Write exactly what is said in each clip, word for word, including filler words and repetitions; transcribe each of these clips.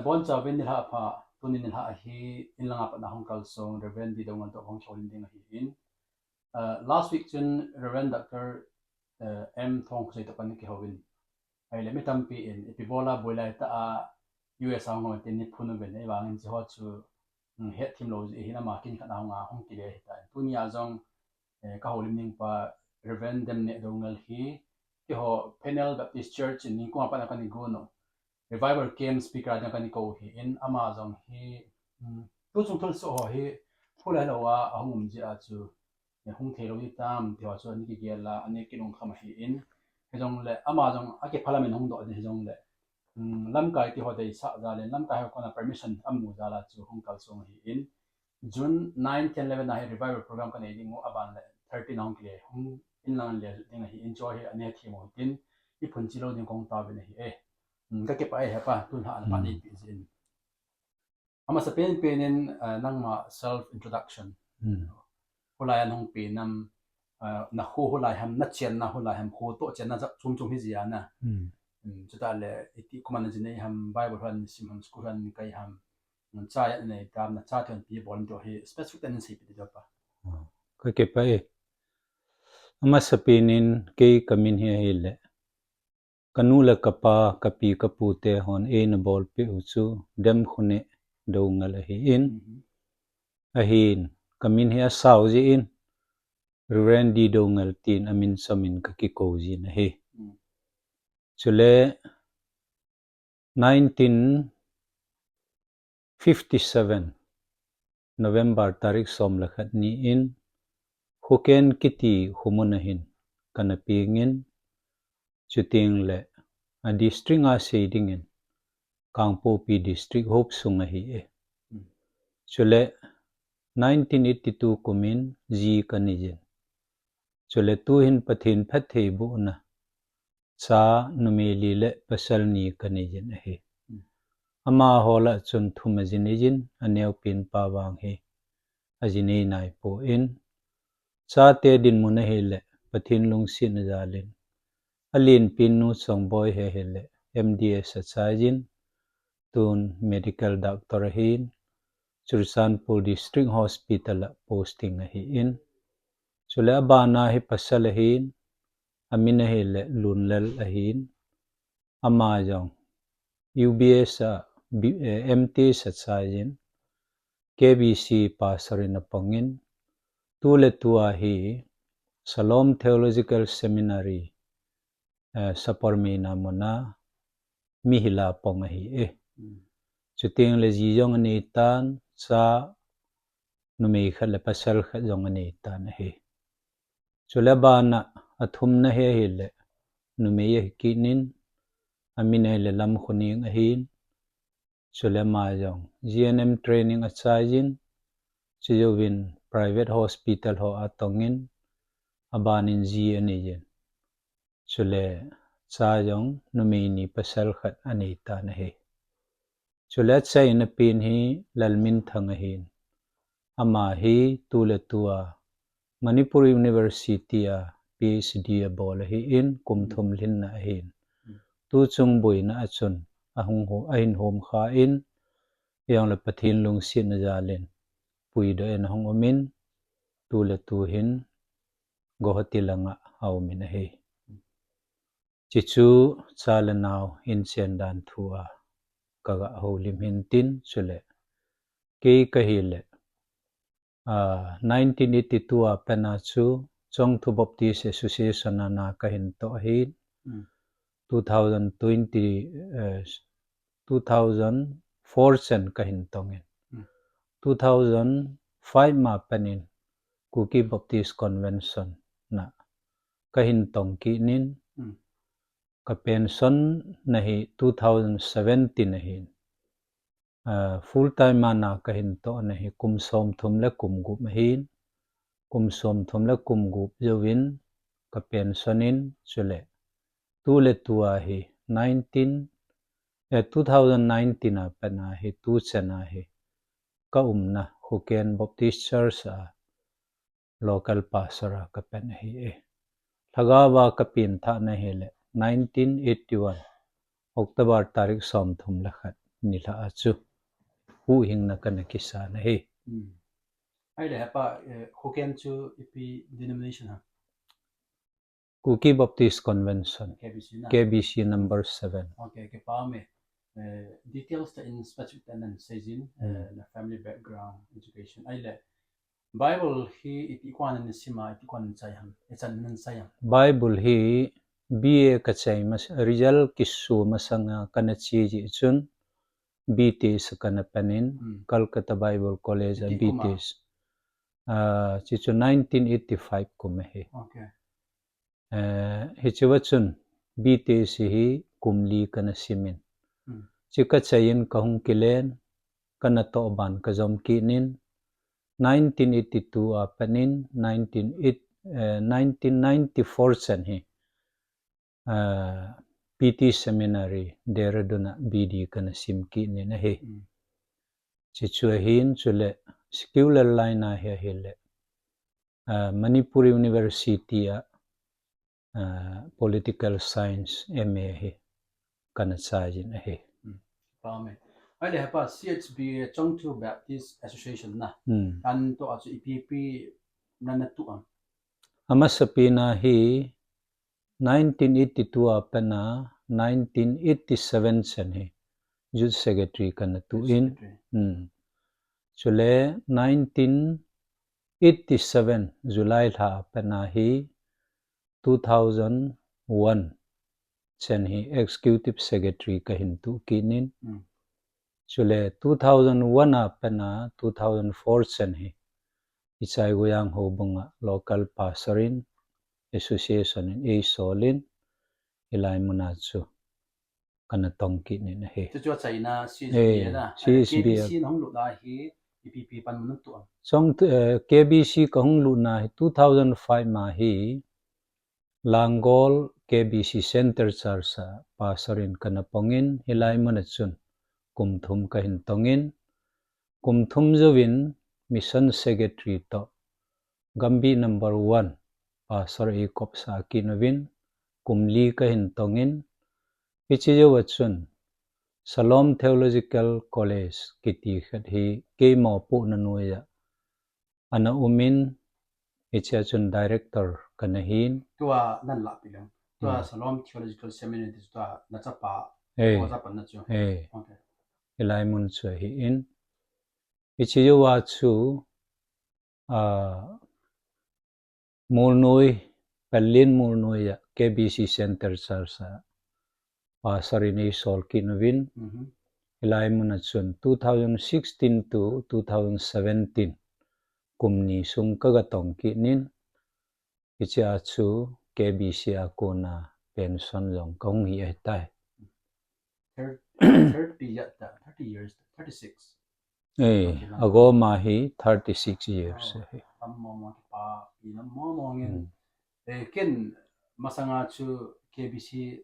Bonchauvin nilhah pha, tuni nilhah hi inlanga pat a hung kalsong Reverend D Doungel toh hung houlim ding ahin. Uh, last week chun Reverend Doctor uh, M Thongkhosei toh kana kihouvin. Ahile mi tampi in ipi bola boilai ta a U S a hung tin ni phun uvin, ahivangin hiche ho chu um, hetthem lou jeh hin ama kin khat a hung a hung kile ahitan. Tunia jong eh, ka houlim ding pa Reverend Demneh Doungel hi keiho Phenel Baptist Church in ningkuma pat a kana gon u. Revival Camp speaker a ding kana kou ahin, ama jong hi um, tuchung thilsoh ho hi kholai lou a ahung um jeh a chu eh, hung thei lou ding tam ti ho chu ana kigel a, ana kilungkham ahin. Hijongle ama jong akiphalam in hung doh ding hijongle um, lamkai ti ho deisah jal in, lamkai ho kona permission amu jal a chu hung kalsong ahin. June nine, ten, eleven a hi revival program kanei ding u, aban le thirteen a hung kile, hung inlang le ding ahin, chu hi ana hetthem u hitin, iphun che lou ding kong taovin ahi e. Um, ka kipah e hepa, tun ha ana phat neipeh jeh in. Amasa penpen in uh, nangma self introduction. Hulai a nahung pen nam, uh, na kho hulai ham, na chenna hulai ham, kho toh chenna jat chom chom hi jia na. Um, chutah le iti kuma na ji nei ham, Bible hon sim ham, school hon kai ham, um, cha ijat nei tam, na cha thon pi bol toh hi specific tah in seipeh ding pa. Ka kipah e. Amasa pen in kei kamin hi ahile, kanu le kapa, kapi kapu te hon eina bolpeh u chu Demkhonek Doungel ahin. Ahin, kamin hi asao jeh in Reverend D Doungel tin amin chom in ka kikou jin ahi. Chule nineteen fifty-seven November tarik som le khat ni in Khuken kiti khumun a hin kana pengin, chuteng le a district a sei dingin Kangpokpi district hop sung ahi e. Chule nineteen eighty-two kumin ji kanei jin. Chule tuhin Pathen phattheibohna cha numei li le pasal ni kanei jin ahi. Amaho lah chun thum aji nei jin, aneopen pa vang hi aji nei naipon, chate dinmun ahile Pathen lungsetna jal in, alenpen nu Chongboi hi ahile M D S achai jin, tun medical doctor ahin, Churachandpur District Hospital a posting ahin. Chule abana hi pasal ahin, amin ahile Lunlal ahin, ama jong U B S a, eh, M T S achai jin, K B C pastor in apongin, tuletua hi Shalom Theological Seminary, eh, Sapormeina muna mihil a pong ahi e. Chuteng le ji jong anei tan, cha numei khat le pasal khat jong anei tan ahi. Chule abana athumna hi ahile numei ahi kit in, amin ahile Lamkhoneng ahin, chule ama jong G N M training achai jin, chujouvin private hospital ho atongin, abanin ji anei jin. Chule cha jong numei ni pasal khat anei tan ahi. Chule achaina pen hi Lalminthang ahin, ama hi tuletua Manipur University a P H D abol ahin, kum thum lhinna ahin, tuchung boina a chun ahung ho, ahin homkhan, ahijongle Pathen lungsetna jal in puidoh in ahung umin, tuletu hin Guwahati langa aumin ahi. Chuchu cha le nao inchen dan thua kaga houlim hintin, chule kei kahile, ah, nineteen eighty-two a pat a chu Chongthu Baptist Association a na kahin toh ahin, two thousand twenty, eh, two thousand four chan kahin tongin, two thousand five ma pat in Kuki Baptist Convention na kahin tong kit in, ka pension na hi two thousand seventeen ahin, ah, full time a na kahin tohna hi kum somthum le kum gup ahin, kum somthum le kum gup jouvin ka pension in, chule tuletua hi nineteen, eh, two thousand nineteen a pat a hi tuchan a hi ka umna Khuken Baptist Church a local pastor a kapan ahi e. Lhagaova kapengthahna hile nineteen eighty-one October tarik somthum le khat. nilhah a chu huhhingna kana kisan ahi. Hmm. Ahile hepa, eh, Khokhen chu ipi denomination ham? Kuki Baptist Convention, K B C na? K B C number seven. Okay, kipah e. Eh, details tah in specific tah in neiseijin, eh, hmm, na family background, education. Ahile, Bible hi iti kona nasim a, iti kona nachai ham, ichan nachai ham? Bible hi B A kachai mas-, result kiso masanga kana che jeh chun B T S kana pan in, hmm, Calcutta Bible College a iti kum a? B T S. Ah, chuchu nineteen eighty-five kum ahi. Okay. Eh, hichea chun B T S hi kum li kana sim in. Hmm. Chu kachai in kahung kilen, kana toh ban kajom kit in, nineteen eighty-two a pat in, nineteen eight, eh, nineteen ninety-four chan hi, eh, P T Seminary, Dehradun a B D kana sim kit in ahi. Hmm. Chuchu ahin, chule secular line a hi ahile, ah, Manipur University a, ah, Political Science M A hi kana chai jin ahi. Hmm. Pah e. Ahile hepa C H B A, Chongthu Baptist Association na. Hmm. Anto a chu ipi ipi na natoh am? Amasapen a hi nineteen eighty-two a pat a nineteen eighty-seven chan hi Youth Secretary kana toh in. Youth Secretary. Hmm. Chule nineteen eighty-seven July lha a pat a hi two thousand one chan hi Executive Secretary kahin toh kit in. Hmm. Chule two thousand one a pat a two thousand four chan hi Ichai Guyang houbung a local pastor in, association in eisol in, hilai mun a chu kana tong kit in ahi. Chuchu achaina C H B A na. Eh, C H B A. K B C nahung lut a hi ipi ipi panmun natoh am? Chong, eh, K B C kahung lut na hi two thousand five ma hi Langol K B C Center Church a pastor in kana pong in, hilai mun a chun kum thum kahin tong in, kum thum jouvin Mission Secretary toh Gambih number one pastor eikopsah kit uvin, kum li kahin tong in, hiche jouva chun Shalom Theological College kiti khat hi kei mopohna noiya ana um in, hichea chun director kana hin. Tua nan lahpi leng. Tua, hmm, Shalom Theological Seminary ti chu tua nachapa, eh, tua chapa na chu. Eh. Okay. Hilai mun chu ahi in. Hiche jouva chu, ah, Mulnoi, Pallin Mulnoi a K B C Center Church a pastor in eisol kit uvin. Mhm. Hilai mun a chun two thousand sixteen to two thousand seventeen kum ni sung kaga tong kit in, hichea chu K B C a kona pension jong kahung hi ahitai. Thir-, thirty years, thirty years, thirty-six. Eh, okay, agoma hi thirty-six years. Oh, ahi. Tam mo mo kipa, pi nam mo mo ngin. Hmm. Eh, ken masanga chu K B C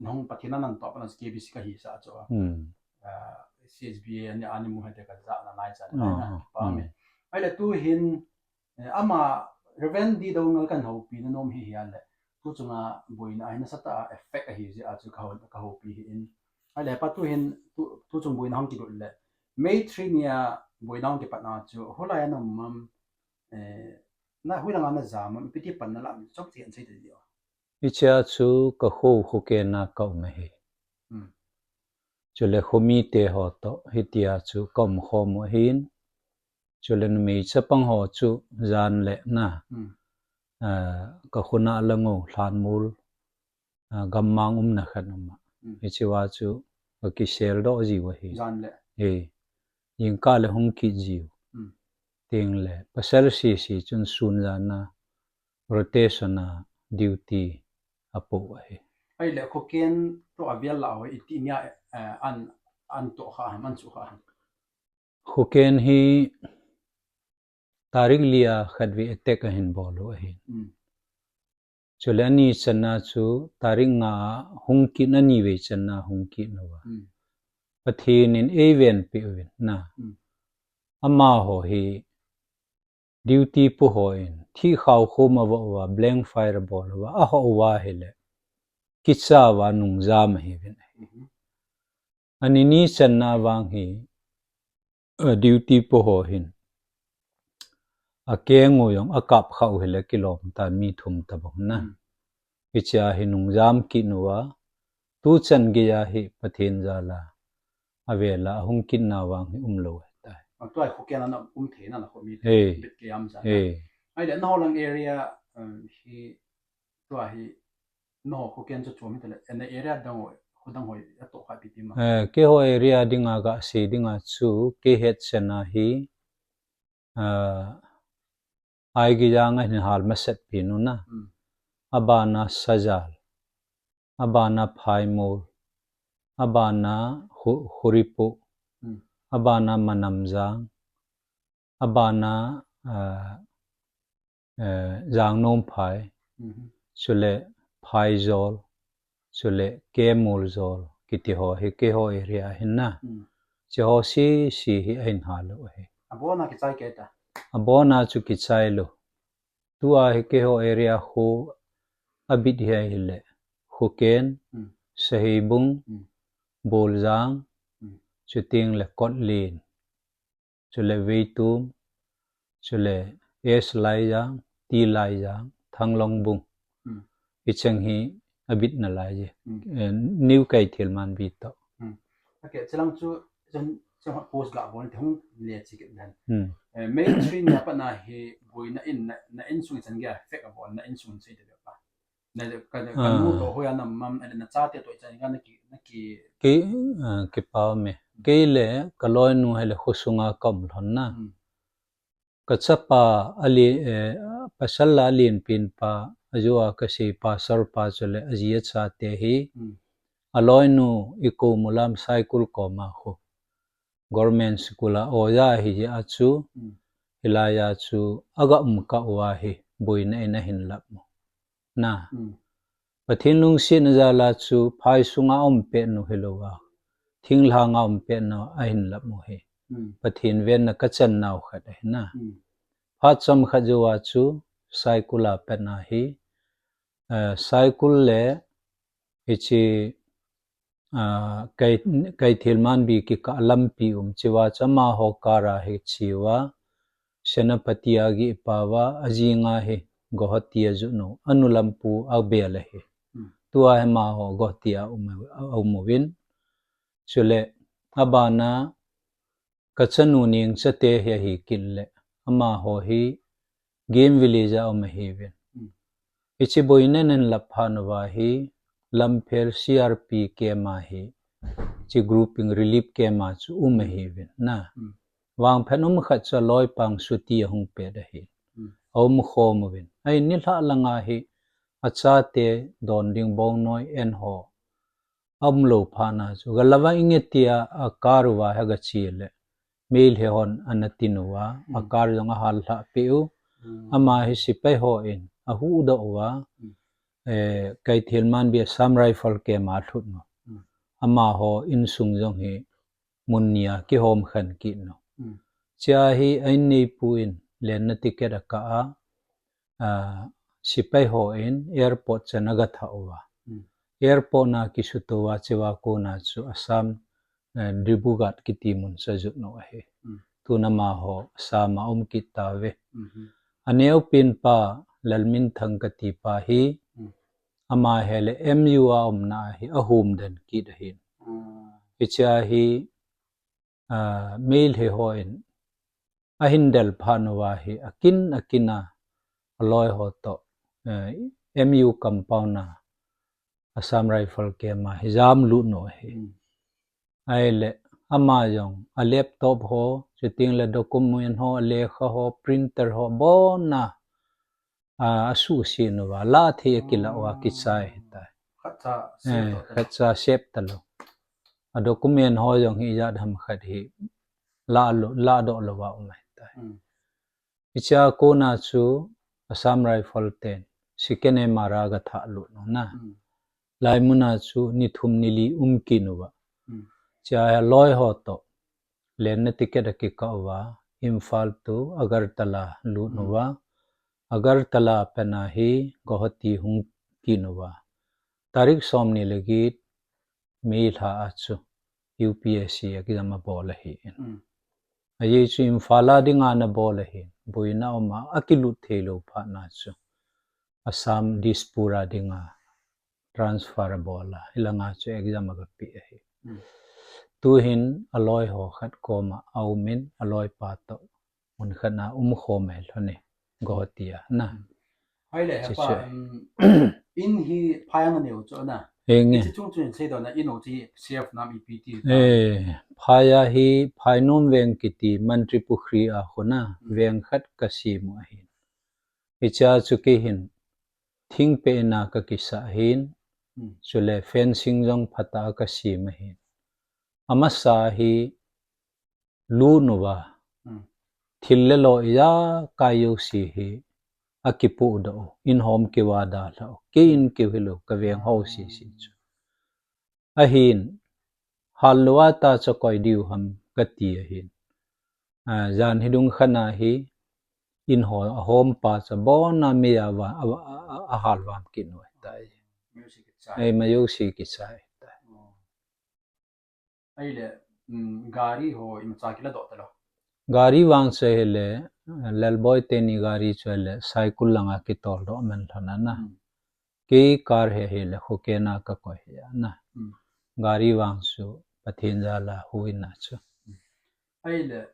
nahung Pathen in anatoh pan a chu K B C kahisah chu. Hmm. Ah, C H B A ani, ani mu hete kajah na lai chan. Oh, na, oh, kipa, hmm, me. Ahile tu hin, eh, ama Reverend D. Doungel kahin houpi na nom hi hia le. Tu chunga boina ahi nasatah a effect ahi jeh a chu kahou-, kahoupi hi in. Ahile pa tu hin, tu, tu chung boina hung kilut le. May three nia boina hung kipat na chu, hoilai a na um am, eh, na hoilanga na jam am, ipi ti pan na lam, chomcha hin sei tadi o. Hichea chu ka kho, Khokhen a ka um ahi. Hmm. Chule khomite ho toh, hitia chu ka um khom u ahin. Chule numei chapang ho chu jan le na. Hmm. Ah, ka khona lang u, Lhanmol, ah, gammang umna khat um a. Hmm. Hichea chu ka kisel doh jiu ahi. Jan le. Eh. Jingkah le hung kit jiu. Hmm. Tin le, pasal sese chun sun jan a rotation a duty apo u ahi. Ahile Khokhen toh avel lah ho iti nia, eh, an, anatoh kha ham, anatoh kha ham? Khokhen hi tarik li a khatvei attack ahin bol u ahi. Hmm. Chule ani channa chu tarik nga a hung kit, ani vei channa hung kit uva. Hmm. Pathen in eivenpi uvin na. Hmm. Amaho hi duty pu hon thihkhao khom avoh uva, blank fire abol uva, ahoh uva ahile, kicha uva nung jam ahiuvin. Mhm. Ani ni channa vang hi, a duty po ho hin. A keng u jong, a kap kha u hile kilom tan mi thum tabang na. Hmm. Hichea hi nung jam kit uva, tu chan geiya hi Pathen jal a, a vel a, a hung kitna vang hi um lou ahitai. A, tua hi Khokhen a na um thei na na kho mi. Hey. Bet ke am ja. Hey. Ahile, na ho lang area, um, hi Tua hi, nangho Khokhen chu chom hita le, na area dang ho, kho dang ho, atoh kha ipi ti ma? Eh, keiho area dinga kasei dinga chu, kei hetchenna hi, ah, Aigijang a hin hal masat pi nu na. Hmm. Abana Sajal. Abana Phaimol. Abana Khu-, Khuripuh. Hmm. Abana Manamjang. Abana, ah, eh, Jangnomphai, mhm, chule Phaijol, chule Kemuljol, kiti ho hi keiho area ahin na. Mm. Hiche ho sese hi ahin hal u ahi. Abona kichai kei ta? Abona chu kichai lou. Tua hi keiho area khu abit hi ahile, Khokhen, mm, Saheibung, mm, Boljang, mm, chuteng le Kotlen. Chule Veitum, chule S Laijang, T Laijang, Thanglongbung. Hmm. Hicheng hi abit nalai je. Hmm. Eh, New Keithelmanbi toh. Hmm. Okay, chulang chu, chun, chun post ga bol te hung le chi kit dan. Hmm. Eh, May three ni a pat na hi boina in na, na insung chan geiya fake a bol, na insung sei te ba. Na, ka, ka, ah, nu toh hoiya na um am, na chate toh ichan geiya na ki, na ki. Kei, ah, kipa um e. Kei le ka loinu hi le khosunga ka um lhon na. Hmm. Ka chapa a le, eh, pasal a lenpen pa, a ju a kasei pa, Sir pa chule aji achate hi. Hmm. A loinu i Komulam Saikul koma khu. Government school a oja ahi jeh a chu, mm, hilai a chu aga um kah uva hi boina in ahin lap u. Na. Mm. Pathen lungsetna jal a chu phai sunga um pet nu hilou a, thinglhang a um pet nu ahin lap u hi. Mm. Pathen venna ka chan nau khat ahi na. Mm. Phat chomkhat jou a chu Saikul a pat na hi, eh, Saikul le hiche, ah, Kai, Keithelmanbi kikah lampi um cheh uva chu amaho car a hi che uva, Senapati a geh pa uva, ajing a hi Guwahati a jot u, anu lampu a bel ahi. Hmm. Tua hi amaho Guwahati a um, a um uvin. Chule, abana, Ka chanu Nengchate hi ahi kit le, amaho hi Game Village a um ahiuvin. Mm. Hiche boina in ahin lap phat uva hi, Lamphel C R P camp a hi, hiche grouping relief camp a chu um ahiuvin na. Mm. Vangphat um khat chu aloipa chuti ahung pet ahi. Mm. Aum khom uvin. Ahin nilhah langa hi, achate don ding bongnoi en ho. Aum lou phat na chu, galou va inge tia a car uva hi aga che le, Meitei hon ana tin uva, a, mm, car jong ahal lhah peh u, mm, ama hi sepai hon ahuhdoh uva, mm, eh, Keithelmanbi Assam Rifle camp a alhut u. Mm. Amaho insung jong hi mun ni a kihom khen kit u. Mm. Hichea hi a inneipu in lenna ticket akah a, ah, sepai hon airport chan aga thah uva. Mm. Airport na kisuto uva cheh uva kona chu Assam, eh, Dibrugarh kiti mun chu ajot u ahi. Mm. Tuna amaho Assam a um kit tauve. Mhm. Aneopen pa Lalminthang kati pa hi, mm, ama hi le M U a umna hi ahom den kit ahin. Mm. Hichea hi, ah, Meitei hon ahin del phat uva hi, akin, akin a, aloi ho toh, eh, M U compound a, Assam Rifle camp a hi jam lut u ahi. Mm. Ahile, ama jong, a laptop ho, chuteng le document ho, a lekha ho, printer ho, abon a, a, asuhset uva, la thei a kila uva, kichai ahitai. Khatcha save, eh, talou. Khatcha save talou. A document ho jong hi ijat ham khat hi la lo, ladoh lou va um ahitai. Hmm. Hichea kona chu Assam Rifle ten, second M R a aga thah lut u na. Hmm. Hilai mun a chu ni thum ni li um kit uva. Hmm. Hichea hi aloi ho toh lenna ticket akikah uva, Imphal to Agartala lut, hmm, uva. Agartala a pat na hi Guwahati hung kit uva. Tarik somni le get May lha a chu U P S C exam abol ahi. Mm. Ajeh chu Imphal a dinga ana bol ahi. Boina um a, akilut thei lou phat na chu Assam Dispur a dinga transfer abol a, hilanga chu exam aga pe ahi. Mm. Tuhin aloi ho khat koma aumin, aloi pa toh mun khat na umkhom e lhon e, Guwahati a na. Mm. Hai le, hepa, um, in hi phai ang neo chu na. Eng e. Hiche chung chun seidoh na, in u chi safe nam ipi ti ta. Eh, phai a hi, Phainom veng kiti Mantripukhri a khu na, mm, veng khat kasem u ahi. Hichea chu kei hin thingpeh na kakisah ahin, mm, chule fencing jong phatah a kasem ahin. Amasa hi lut uva, mm, thil le lo ijakai jouse hi akipohdoh u, in hom keu a dalhah u, kei in keu hilou, kaveng ho sese chu. Ahin, hal lou a ta chu koi diu ham kati ahin. A, jan hi dung khat na hi, in ho, ahom pa chu abon a mei a va, a, a, a, ahal vam kit u ahitai. Music kichai. Ei, ma jouse kichai tai. Oh. Ahile, um, gari ho imacha kiladoh talou? Gari vang chu ahile, Lalboi teni gari chu ahile, Saikul langa kitoldoh man lhon ana. Hmm. Kei car hi ahile, Khokena kakoi hi ana. Hmm. Gari vang chu Pathen jal a houin a chu. Hmm. Ahile,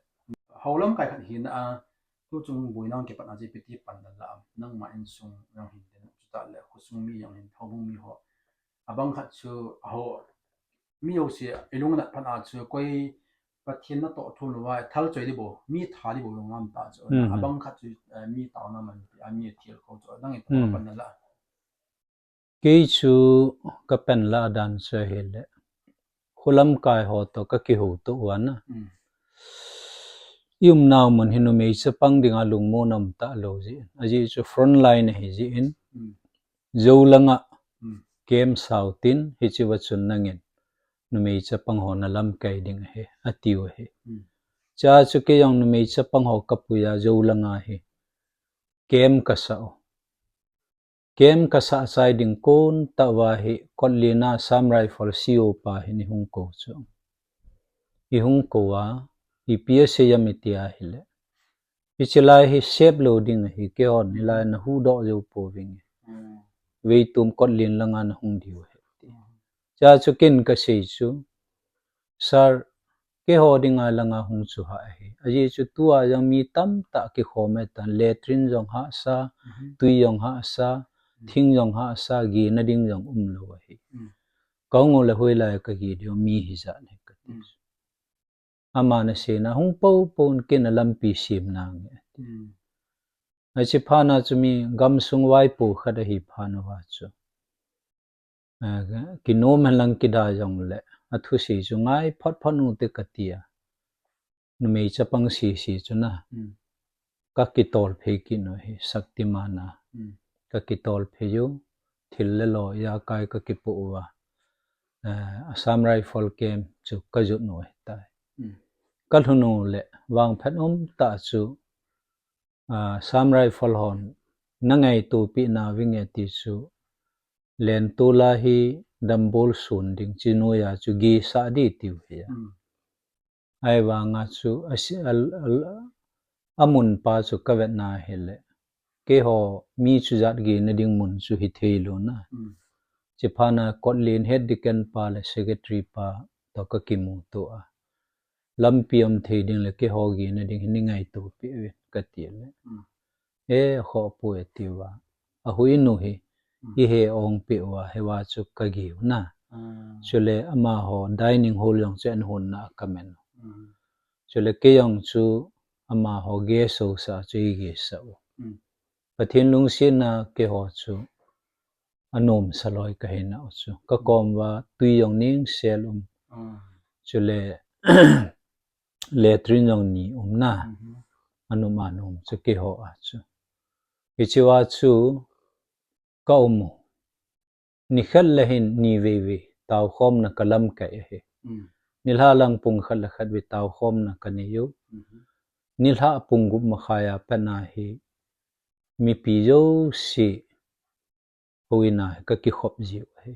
hou lamkai khat hina a, tuchung boina kipatna chu ipi ti panla a, nangma insung jong hin tin, chutah le khosung mi jong hin, houbung mi ho. Abang khat chu, aho, mi jouse, ilung nat phat a chu, koi Pathen natoh thum louva, thal choi ding bou, mi tha ding bou jong ngam ta chu. Mhm. Abang khat chu, eh, mi taona man, a mi thil ko chu, nang ipi, mhm, panla a. Kei chu kapanla dan chu ahile, kholamkai ho toh kakihouto u ana. Mm. I umnau mun hi numei chapang dinga lungmonna um talou jeh in. Ajeh chu front line ahi jeh in. Mm. Jou langa, mm, camp sao tin, hichea chun nangin numei chapang ho nalamkai ding ahi, atiu ahi. Mm. Chua chu kei jong numei chapang ho kapuiya jou langa hi camp kasah u. Camp kasah chai ding kon tah uva hi, Kotlen a Assam Rifle C O pa hin eihung kou chu. Eihung kou a, ipi asei em iti ahile, hiche lai hi safe lou ding ahi, keihon hilai nahuhdoh jou pouvinge. Hmm. Veitum Kotlen langa nahung diu ahi. Hmm. Chua chu ken kasei chu, Sir, keiho dinga langa hung chu hah ahi. Ajeh chu tua jong mi tamtah kikhom ahitan, latrine jong hahsa, mhm, tui jong hahsa, mhm, thing jong hahsa, gena ding jong umlou ahi. Mm. Kahung u le hoilai kage diu mi hijat le kati. Mm. Aman aseina hung poupou in ken alampi sem nange. Mm. Hiche phat na chu mi gamsung vaipo khat ahi phat uva chu. Eh, kinom henlang kida jongle, athusei chu ngai phot phot ute katia. Numei chapang sese chu na. Hmm. Kakitol phei kit u hi, Shaktiman a. Hmm. Kakitol phei u, thil le lo, ijakai kakipoh uva. Eh, Assam Rifle camp chu kajot u ahitai. Hmm. Kalhun u le, vangphat umtah chu, ah, Assam Rifle hon, nangaitopeh nauving e ti chu, lentol a hi dambol sun ding, chunoi a chu gesah ding tiu hi a. Hmm. Ahivanga chu, asi-, al-, al-, amun pa chu kavet na hile, keiho mi chujat gena ding mun chu hithei lou na. Hmm. Hiche phat na Kotlen head deacon pa le secretary pa toh kakimuto a. Lampi um thei ding le keiho gena ding hi neingaitopeh uvin kati le. Hmm. E, khohpoi atiuva. Ahuinu hi, hmm, ihe ongpeh uva, hiva chu kageu na. Hmm. Chule amaho dining hall jong chu eihonna kamen. Hmm. Chule kei jong chu amaho guest house a chu eigesah u. Hmm. Pathen lungsetna keiho chu anomsa loi kahi nau chu. Kakom uva tui jong nengsel um. Hmm. Chule latrine jong ni um na. Mhm. Anom anom chu keiho a chu. Hichea chu kaum u. Nikhat le hin ni veivei taokhomna kalamkai ahi. Mm. Nilhah lang pung khat le khat vei taokhomna kanei u. Mhm. Nilhah pung gup makhai a pat na hi mipi jouse houin a hi kakikhop jiu ahi.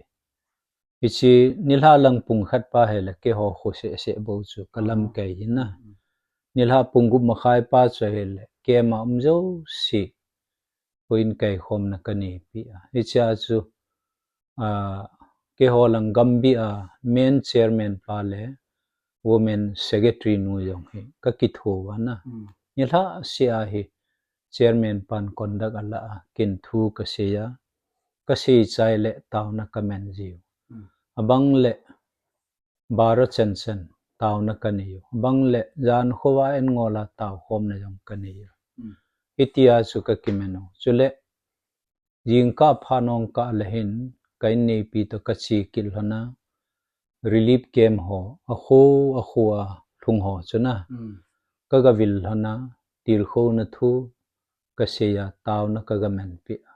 Hiche nilhah lang pung khat pa hile keiho kho seh seh bou chu ka lamkai hi na. Nilhah pung gup makhai pa chu hile camp a um jouse houin kaikhomna ka neipeh a. Hichea chu, ah, keiho lang Gambih a main chairman pa le women secretary nu jong hi ka kitho uva na. Nilhah seh a hi chairman pan conduct ala a, ken thu ka sei a, ka sei chai le taona ka man jiu. Abang le baro chan chan taona ka nei u. Abang le jan khovah in ngol a taokhomna jong ka nei u. Hitia chu ka kiman u. Chule jingkah phat nung kah le hin ka inneipi toh ka che kit lhon a, relief camp ho, akho, akho a lhung ho chu na. Ka ga vil lhon a, tilkhouna thu ka sei a, taona ka ga manpeh a.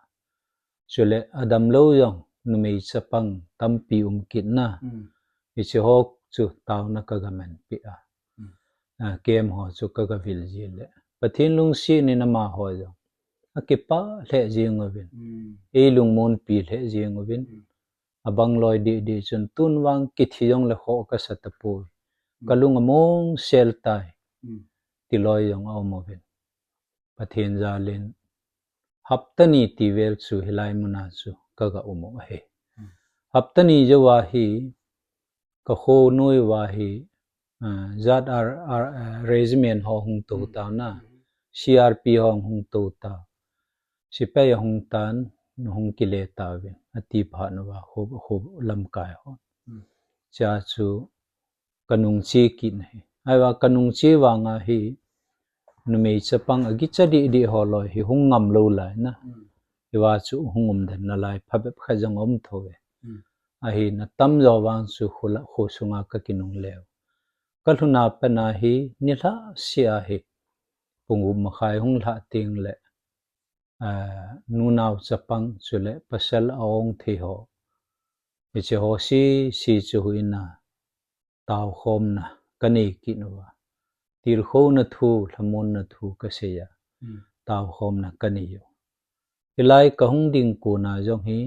Chule adamlou jong numei chapang tampi um kit na. Hiche ho chu taona ka ga manpeh a. Ah, camp ho chu ka ga vil ji le Pathen lungset in amaho jong akipah lheh jeng uvin, ei lungmonpi lheh jeng uvin. Abang loi deh deh chun tun vang kithi jong le khoh ka sa tapoi. Ka lung among sel tai, ti loi jong aum uvin. Pathen jal in hapta ni ti vel chu hilai mun a chu ka ga um u ahi. Hapta ni jouva hi ka khonoi uva hi, ah, Z R R, ah, regiment ho hung tou tau na, C R P ho hung tou tau. Sepai ahung tan, hung kile tauvin, ati phat uva kho, kho lamkai ho. Chea chu ka nungche kit na hi. Ahivang ka nungche vang a hi numei chapang agicha deh deh ho loi hi hung ngam lou lai na. Hiva chu hung um den nalai phabep khat jong um thou ve. Ahin atamjo vang chu kho la, kho sunga ka kinungle u. Ka lhun a pat a hi nilhah seh a hi pung gup makhai hung lhah teng le, ah, nunao chapang chule pasal a-ong thei ho, hiche ho sese chu houin a taokhomna ka nei kit uva, tilkhouna thu, lhamonna thu ka sei a, taokhomna ka nei u. Hilai ka hung ding kon a jong hi,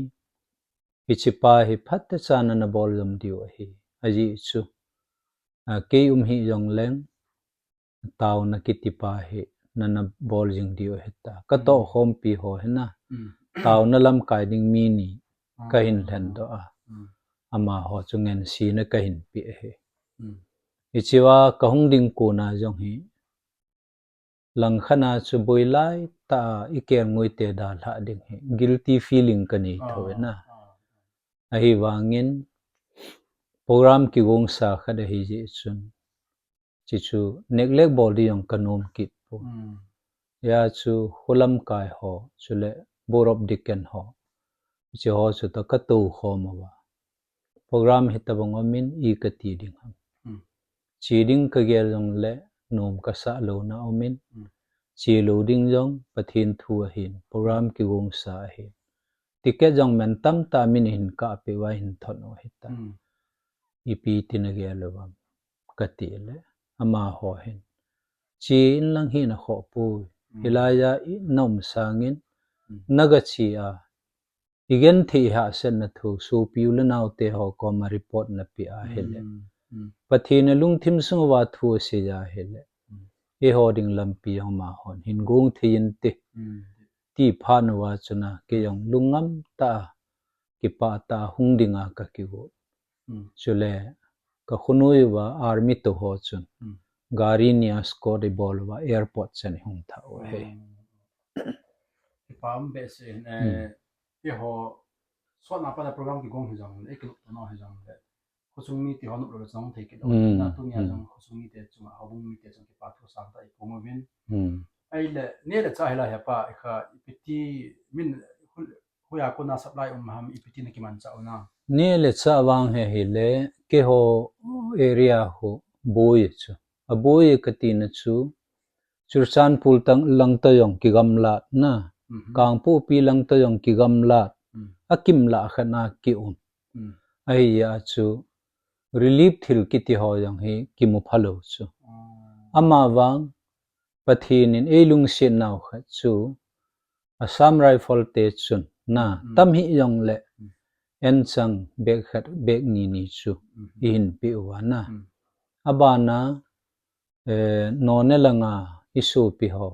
hiche pa hi phatechan ana bol jom diu ahi. Ajeh chu, ah, kei um hih jongleng, taona kiti pa hi nana bol jing diu ahi ta. Ka tohkhompi ho hi na, taona lamkai ding mi ni ka hin lhendoh a, amaho chu ngansena ka hin pe ahi. Hichea ka hung ding kon a jong hi, langkhat a chu boi lai tah a i kelngoi te dalhah ding hi guilty feeling ka nei thou ve na. Ahivangin program kigongsa khat ahi jeh chun, hichu neglect bol ding jong ka nom kit poi. Hia chu kho lamkai ho, chule Board of Deacon ho, hiche ho chu toh ka toukhom uva, program hitabang umin i kati ding ham. Che ding ka gel jongle nom ka sah louna umin, che lou ding jong Pathen thu ahin, program kigongsa ahin, ticket jong man tamtah min ahin kapeh uva ahin thot u ahitai. Ipi ti nagel uvem kati le, amaho hin, che inlang hi nakhoh poi. Hilai a i na um sangin, naga che a, i genthei hahsatna thu sopi u le naote ho koma report napeh a hile, Pathen a lungthim sung uva thu asei a hile, eiho ding lampi jong amahon hin gong thei inte, ti phat uva chun a kei jong lungngam tah a, kipah tah a hung dinga ka kigot. Chule ka khonoi uva army tou ho chun gari ni a escort ibol uva airport chan ihung thah u ahi. Kipa um behseh in, eiho sotna pat a program kigong hijongle, i kinoptona hijongle, khosung mite ho nop lou le chang thei kit lou. Na tunia jong khosung mite chunga, houbung mite chunga kipa thu sangtah i phong uvin. Ahile neh le chah hilai hi apa, i kha ipi ti min, hoiya kona supply um ham, ipi ti na kimanchah u na? Neh le chah vang hi ahile, keiho area ho boi chu, aboi katina chu, Churachandpur lang toh jong kigamlat na, Kangpokpi lang toh jong kigamlat, akimlah khat na kium. Ahia chu relief thil kiti ho jong hi kimu phalou chu. Amavang Pathen in eilungset nau khat chu Assam Rifle te chun na, tam hih jongle, enchang bag khat, bag ni ni chu ihin pe uva na. Abana, eh, none langa isopi ho,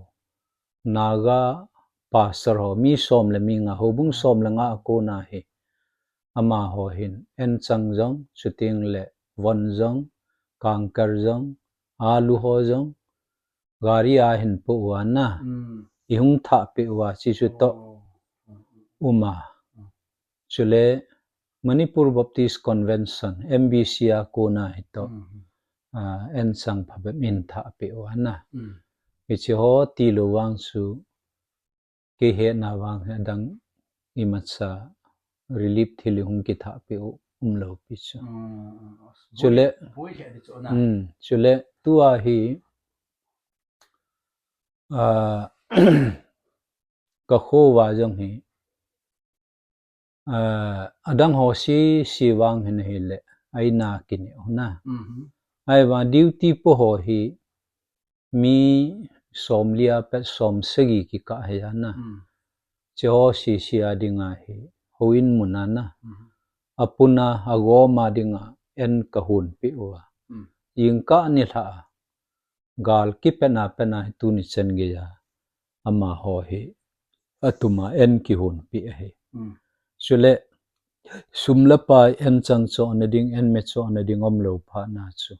Naga pastor ho, mi som le mi nga, houbung som le nga a kona hi, amaho hin enchang jong, chuteng le von jong, kangkar jong, alu ho jong, gari a hin po uva na, ihung thah pe uva, chi chu toh uma. Chule Manipur Baptist Convention, M B C a kona hi toh, ah, enchang phabep in thah pe uva na. Hichi ho tilou vang chu, kei hetna vang hi adang imacha relief thil hung kithah pe u umlou pi chu. Chule, chule tua hi, ah, ka kho uva jong hi, ah, adang ho sese vang hin ahile, aina kineh u na. Ahivang duty po ho hi, mi somli a pat somsagi kikah hi a na. Chi ho sese a dinga hi, houin mun a na. Apuna, agoma dinga, en kahon pe uva. Jingkah nilhah a, gal kipatna patna hi tuni chan geiya, amaho hi, atuma en kihon pe ahi. Chule, sum le pai enchang chohna ding, en me chohna ding umlou phat na chu,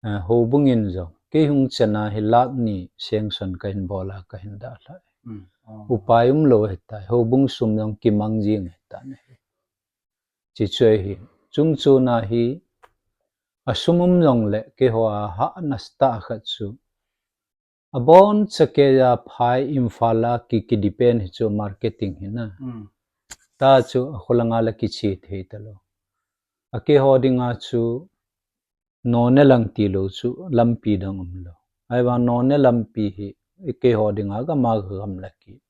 ah, houbung in jong, kei hung chenna hi lakh ni sanction kahin bol a kahin dalha. Upai umlou ahitai, houbung sum jong kimang jing ahitai. Chi chu ahi, chungchona hi, asum um jongle, keiho a hahna stah khat chu, aboncha keiya phai Imphal a ki, ki depend hi chu marketing hi na. Ta chu akho langa la kiche thei talou. Akeiho dinga chu none lang tilou chu lampi dang umlou. Ahivang none lampi hi, ikeiho dinga gam a gam la ki.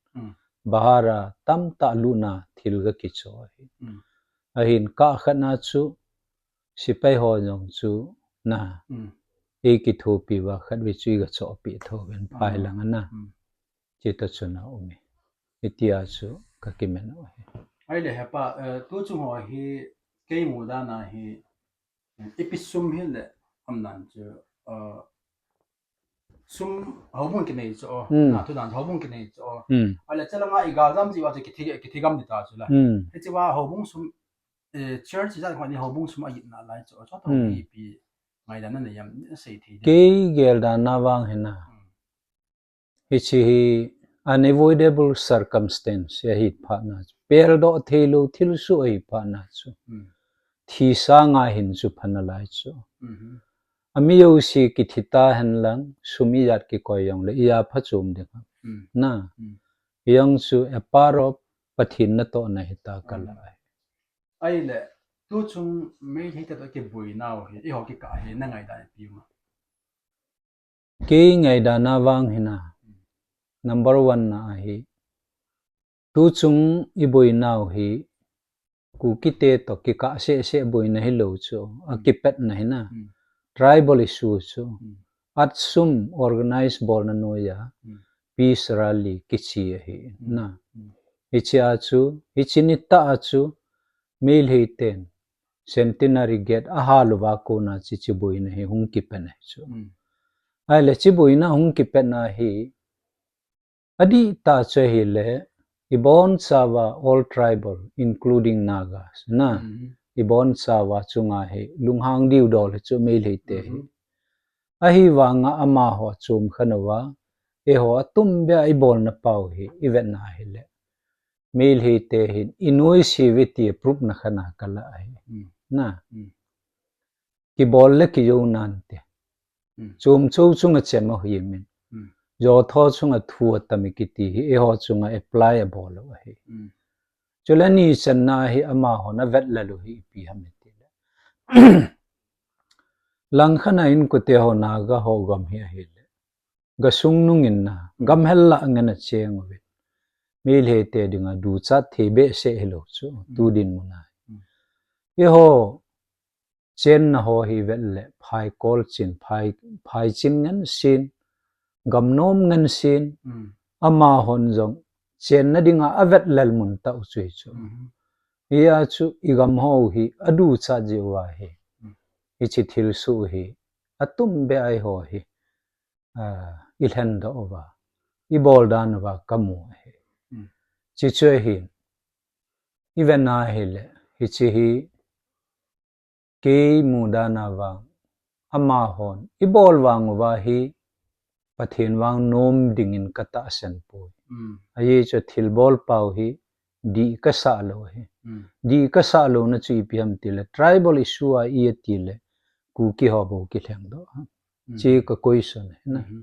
Bahar a tamtah lutna thil ga kicho ahi. Ahin kah khat na chu, sepai ho jong chu na, eikithopi uva khatvei chu iga chohpeh tho uvin phai lang a na. Chi toh chun aum e. Hitia chu kakimen u ahi. Ahile hepa, eh, tu chung ho hi kei mudan a hi, eh, ipi sum hile umdan chu, eh, sum houbung kinei chu, na, tu dan chu houbung kinei chu. Ahile chalanga igal jam jiuva chu kithi, kithi gam ding ta chu la. Hichea houbung sum, eh, church jat khat ni houbung sum agin nalai chu, chu toh ipi ngaidan na nei am, sei thei ding. Kei geldan a vang hi na, hichi hi unavoidable circumstance ahi phat na chu, peldoh theilou thilsoh ahi phat na chu, thi sanga hin chu pha nalai chu. Ami jouse kithi tahen lang, sum ijat kikoi jongle, ija phachom ding ham. Na, ijong chu a part of Pathen natohna hita kala ahi. Ahile, tu chung Meitei te toh kiboinau hi, eiho kikah hi, na ngaidan ipi um a? Kei ngaidan a vang hi na, number one na ahi, tu chung iboinau hi, Kukite toh kikah sehseh boina hilou chu, akipatna hi na, tribal issue chu, atsum organize bolna noiya, peace rally kiche ahi na. Hichea chu, hichi nitah a chu, Meitei ten, Centenary Gate ahal uva kona hichi boina hi hung kipan ahi chu. Ahile hichi boina hung kipatna hi, adihtah chu ahile, ibonchauva all tribal, including Nagas, na, ibonchauva chunga hi, lunghang diu dol hi chu Meitei te hi. Ahivanga amaho chom khan uva, eiho atumbeh a ibolna pau hi, ivetna hile, Meitei te hin, inoise uve ti proof na khan a kala ahi. Na. Kibol le kijou nante. Chom chou chunga chem ahi min. Jotho chunga thu atam e kiti hi, eiho chunga apply abol u ahi. Chule ni channa hi amahon avet lel u hi ipi ham itile, langkhat a inkote ho Naga ho gam hi ahile, gasung nungin na, gamhel lah ngen acheng uve. Meitei te dinga duchat thei behseh hilou chu, tu dinmun a. Eiho chenna ho hi vet le, phai kol chin, phai, phai chin ngen sin, gamnom ngen sin, amahon jong chenna dinga avet lel mun tah u chu hi chu. Hia chu i gam ho hi aduchat jeh uva hi. Mm. Hiche thilsoh hi atum beh a eiho hi, ah, i lhendoh uva, i bol dan uva kamu ahi. Mm. Hiche chu ahi, i vet na hile, hiche hi kei mudan a vang, amahon i bol vang uva hi Pathen vang nom dingin ka tahsan poi. Mm. Ajeh chu thilbol pau hi dih kasah lou hi. Mm. Dih kasah louna chu ipi ham tile, tribal issue a i ati le, Kuki ho bou kilhengdoh ham. Mm. Hiche ka question ahi na. Mm-hmm.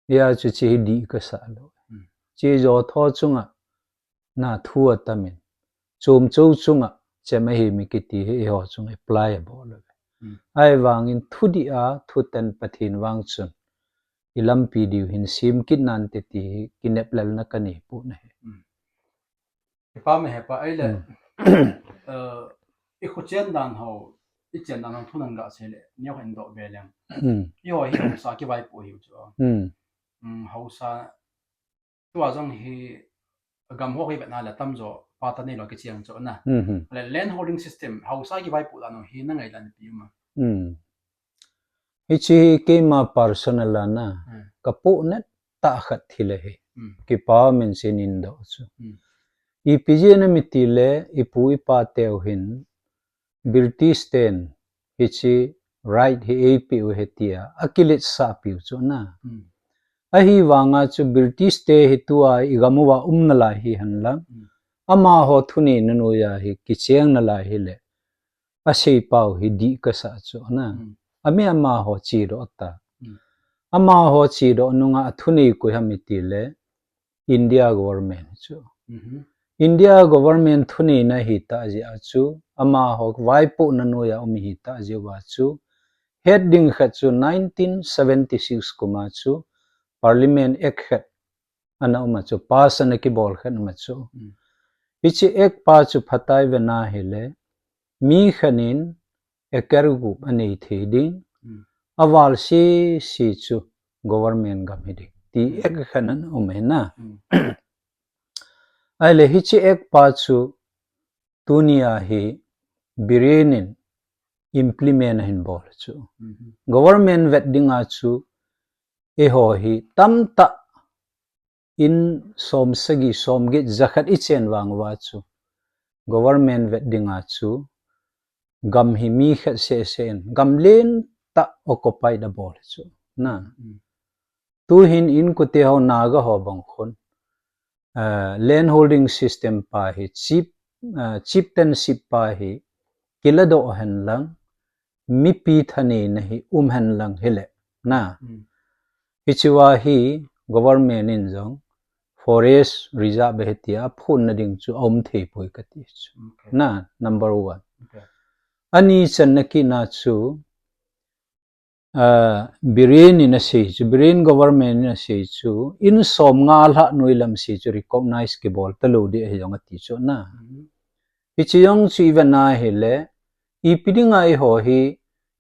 Hia chu hiche hi dih kasah lou. Mm. Hiche joh tho chunga na thu atam in, chomchou chunga chem ahi mi kiti hi eiho chunga apply abol lou. Mm. Ahivangin thudih a, thutan Pathen vang chun i lampi diu hin sem kit nante ti hi kinep lelna kanei pon ahi. Mm. Hepa me hepa, ahile, Mm. eh, i khochen dan ho, i chen dan ho thu nang gasei le, neo hin doh be leng. Mm. Eiho hi haosa kivaipoh hiu chu. Mm. Mm, haosa, tua jong hi gam ho hi vet na le tamjo pata neilou kicheng chu na. Mhm. Le land holding system, haosa kivaipoh dan ho hi na ngaidan ipi um a? Mm. Hiche hi keima personal a na, Hmm. ka pohnat tah khat thil ahi. Hmm. Kipa min sin in doh chu. Hmm. Ipi jeh ham itile, i pu i pa teu hin, British ten hiche right hi eipeh u ahi tia akiletsah piu chu na. Hmm. Ahivanga chu British te hi tua i gam uva um nalai hihen lang, Hmm. amaho thuneina noiya hi kicheng nalai hile, asei pau hi dih kasah chu na. Hmm. Ami amaho chedoh ta. Hmm. Amaho chedoh nunga athunei koi ham itile India government chu. Mhm. India government thuneina ahitah jeh a chu, amaho vaipohna noiya um ahitah jeh uva chu, het ding khat chu nineteen seventy-six kum a chu Parliament Act khat ana um a chu, pass ana kibol khat um a chu. Mm. Hiche Act pa chu phatah a i vet na hile, mi khat in acre gup anei thei ding, Mm. aval sese chu government gam hiding ti Mm. Act khat ana um ahi na. Mm. Ahile hiche Act pa chu tunia hi Biren in implement ahin bol chu. Mhm. Government vet dinga chu eiho hi tamtah in som sagi, som get, jakhat i chen vang uva chu government vet dinga chu gam hi mi khat seh seh in gam lentah occupied abol chu. Na. Mm. Tuhin inkote ho Naga ho bang khun, eh, land holding system pa hi chief, eh, chieftainship pa hi kiladoh hen lang, mipi thaneina hi um hen lang hile. Na. Mm. Hichea hi government in jong forest reserve ahi tia phonna ding chu aum thei poi kati chu. Okay. Na, number one. Okay. Ani channa kit na chu, ah, Biren in asei chu, Biren government in asei chu, in som nga lhah noi lam seh chu recognize kibol talou ding ahi jong ati chu na. Mhm. Hiche jong chu i vet na hile, ipi dinga eiho hi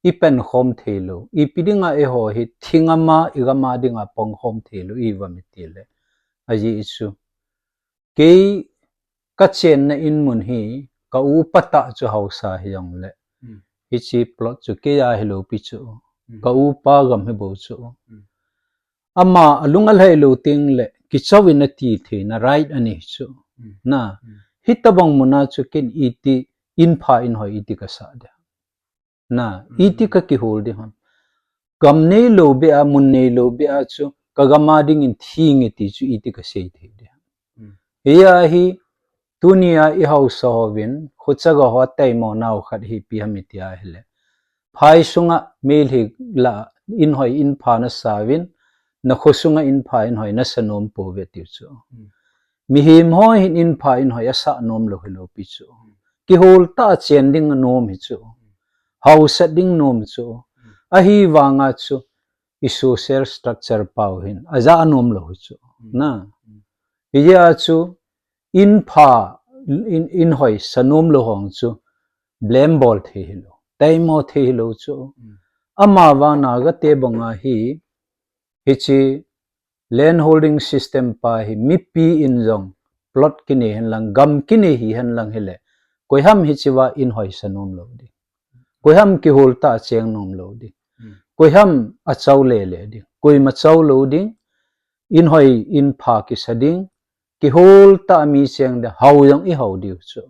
i pang khom thei lou, ipi dinga eiho hi thing ama i gam a dinga pang khom thei lou i um ham itile. Ajeh chu, kei ka chenna in mun hi ka upa tah chu haosa hijongle. Hmm. Hiche plot chu kei a hilou pi chu. Hmm. Ka upa gam hi bou chu. Hmm. Ama alung alhai lou teng le kichou in ati theina right anei chu. Hmm. Na. Hmm. Hitobang mun a chu ken iti in pha in hoi iti kasah ding. Na, Hmm. iti ka kihol ding ham. Gam neilou beh a, mun neilou beh a chu, ka gam a dingin thi inge ti chu iti kasei thei ding ham. Hmm. Hia hi, tunia i haosa hovin, khochaga ho ataimo nau khat hi ipi ham iti ahile. Phai sunga meilhei lah in hoi in pha nasa uvin, na kho sunga in pha in hoi nasa nom pouve tiu chu. Hmm. Mihem ho hin in pha in hoi asah nom lou hilou pi chu. Hmm. Kihol tah a chen ding nom hi chu. Hmm. Hausat ding nom chu. Hmm. Ahivanga chu i social structure pau hin ajah nom lou hi chu. Hmm. Na. Hmm. Hijeh a chu in pha, in, in hoi sa nom lou hong chu blame bol thei hilou, taimo thei hilou chu. Hmm. Amavang Naga te banga hi, hiche land holding system pa hi mipi in jong plot kinei hen lang, gam kinei hi hen lang hile, Koiham hichea in hoisa nom lou ding. Koiham kihol tah a cheng nom lou ding. Koiham achao lele ding. Koima chao lou ding. In hoi, in pha kisa ding. Kihol tah a mi cheng ding, hao jong i hao diu chu.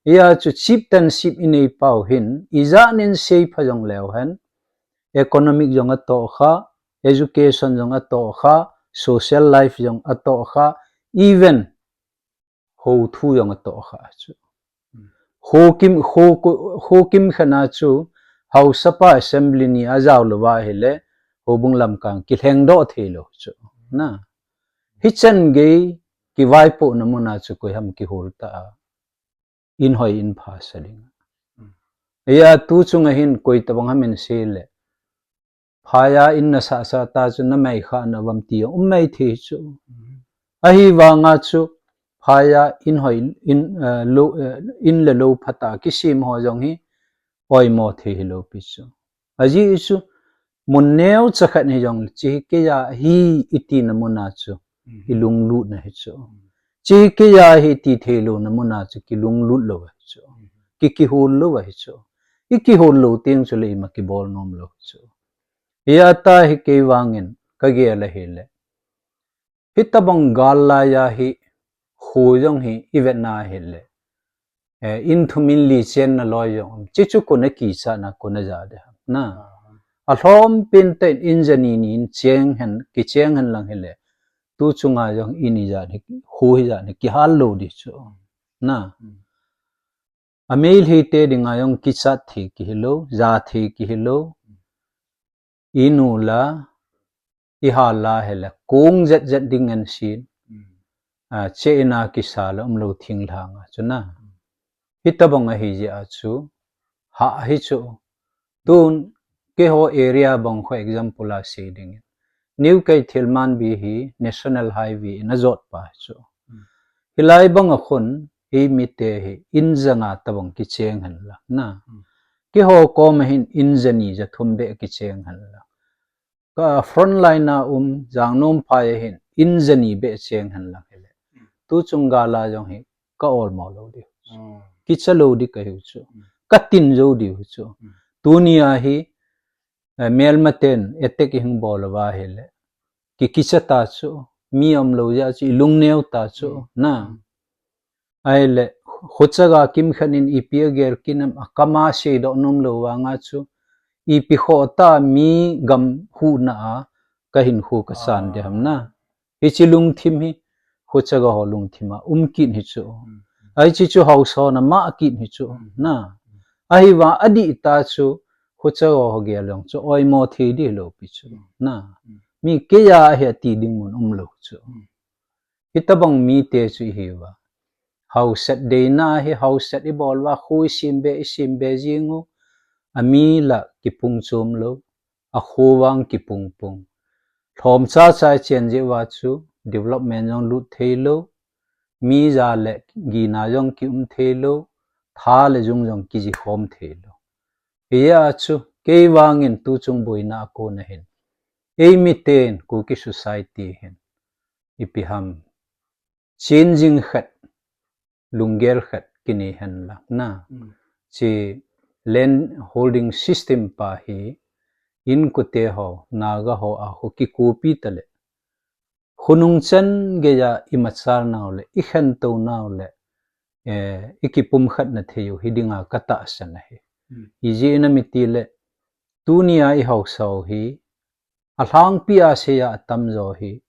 Hia chu chieftainship i nei pau hin, ijat in seipha jong leu hen, economic jong atoh kha, education jong atoh kha, social life jong atoh kha, even hou thu jong atoh kha chu. Hou kim, hou ko-, hou kim khana chu, haosapa assembly ni ajao lou va hile, houbung lamkai kilheng doh thei lou chu. Na. Hichan gei kivaipohna muna chu koiham kihol tah a in hoi in pha sa ding. Hia tu chunga hin koi tabang ham in sei le. Phaiya in na sasa ta chu na mai kha na vam ti um mai thei chu. Ahivanga chu phaiya in hoi in, eh, lou, eh, in le lou phatah a kisem ho jong hi oimo thei hilou pi chu. Ajeh chu mun neocha khat hi jong le, hiche hi keiya ahi i tina muna chu i lunglutna hi chu. Hiche hi keiya ahi ti thei louna muna chu kilunglut lou ahi chu. Ki, kihol lou ahi chu. I kihol lou teng chu le ima kibol nom lou chu. Hia ta hi kei vangin ka gel ahile. Hitabang gal laiya hi, khu jong hi, i vetna hile. Eh, in thum in li chenna loi jong um. Hiche chu kona kichatna, kona ja ding ham. Na. Alhom pen tah in in jani ni in cheng hen, kicheng hen lang hile. Tu chunga jong in ijat hi, khu hijat hi, kihal lou ding chu. Na. Ameilhei te dinga jong kichat thei kihi lou, ja thei kihi lou. I nu la, i hal la hile, kong jet jet ding ngen sin. Ah, che ina kisa la umlou thinglhang a chu na. Hitabang ahi jeh a chu, ha hi chu. Tun, keiho area bang khu example a sei ding in. New Keithelmanbi hi National Highway in ajot pa hi chu. Hilai banga khun, eimite hi, in ja nga tabang kicheng hen lang, na. Keiho koma hin, in ja ni ja thum beh kicheng hen lang. Ka frontline a um, Jangnom phai a hin, in ja ni beh cheng hen lang hile. Tu chung gal a jong hi, ka olmo lou diu. Kicha lou ding kahiu chu. Ka tin jou diu chu. Tunia hi, eh, melmaten attack ihung bol uva hile. Ki, kicha ta chu, mi umlou jeh chu, i lungneo ta chu, na. Ahile, khucha ga kimkhat in ipi agel kit nam, akam a seidoh nom lou vanga chu, ipi khoh tah a mi gam huhna a, ka hinkho ka san ding ham na. Hiche lungthim hi, khucha ga ho lungthim a, um kit hi chu. Ahi hiche chu haosa na mah kit hi chu, na. Ahivang adih tah chu, khucha ga ho gel jong chu, oimo thei ding lou pi chu, na. Mi keiya ahi ati ding mun umlou chu. Hitabang mite chu ihiuva. Haosat deina hi haosat ibol uva, khu isem be, isem be jing u. Ami la kipung chom lou. Akhu vang kipung pung. Lhomcha cha ichen jeh uva chu development jong lut thei lou. Mi ja le gina jong kium thei lou. Tha le jung jong kiji khom thei lou. Hia chu kei vangin tu chung boina a kona hin. Eimiten Kuki society hin. Ipi ham. Changing khat, lunggel khat kinei hen lang na. Hiche land holding system pa hi, inkote ho, Naga ho a khu kikopi ta le. Khonung chan geiya imachal nau le, ikhantou nau le, eh, ikipumkhat na thei u hi dinga ka tahsan ahi. Ijeh inem itile, tunia ihaosa u hi, alhangpi a seiya atamjo hi,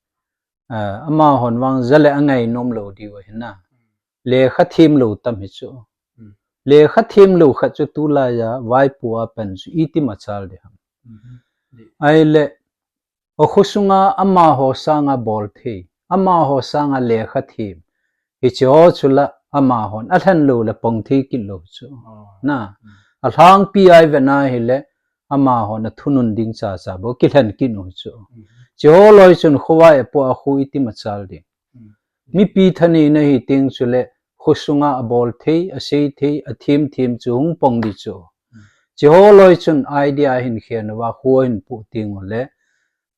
ah, amahon vang ja le angai nom lou diu ahi na. Lekha them lou tam hi chu. Lekha them lou khat chu tulaiya vaipo a pan chu iti machal ding ham. Ahile, akhosunga amaho sanga bol thei, amaho sanga lekha them. Hiche ho chu la amahon alhen lou le pang thei kit lou chu. Na, alhangpi a ivet na hile, amahon athunun ding chacha bou kilhen kit u chu. Hiche ho loi chun khovai a po a khu iti machal ding. Mipi thaneina hi teng chule khosunga abol thei, asei thei, athem them chu hung pang ding chu. Hiche ho loi chun idea hin khen uva khu ahin pu teng ule.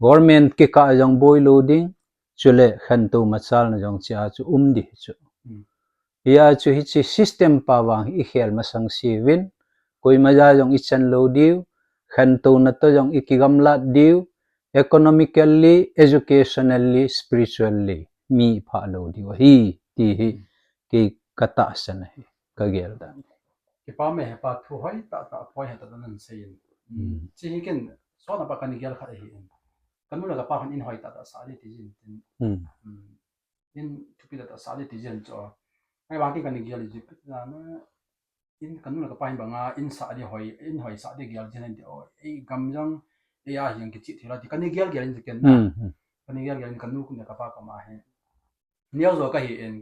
Government kikah jong boi lou ding, chule khantou machalna jong hichea chu um ding chu. Hia chu hiche system pa vang hi i khel masang siuvin, koima ja jong i chan lou diu, khantouna toh jong i kigamlat diu, economically, educationally, spiritually, mi i phah lou diu ahi, ti hi kei ka tahsan ahi, ka gel dan. Kipa me hepa, thu hoi tah tah, point hoi tah tah nan sei in. Hmm. Chi hi ken, sot na pa ka ni gel khat ahi in. Ka nu le ka pa hon in hoi tah tah sa di ti jin tin. Hmm. Hmm. In thupi tah tah sa di ti jin chu. Ahivang ken ka ni gel ji pet na na. In ka nu le ka pa hin banga, in sa di hoi, in hoi sa di gel jin ti o. Ei gam jong, ei a hiang kichi thei la ti. Ka ni gel gel in ken na. Hmm, hmm. Ka ni gel gel in ka nu le ka pa koma hi. Neo jo ka hi in,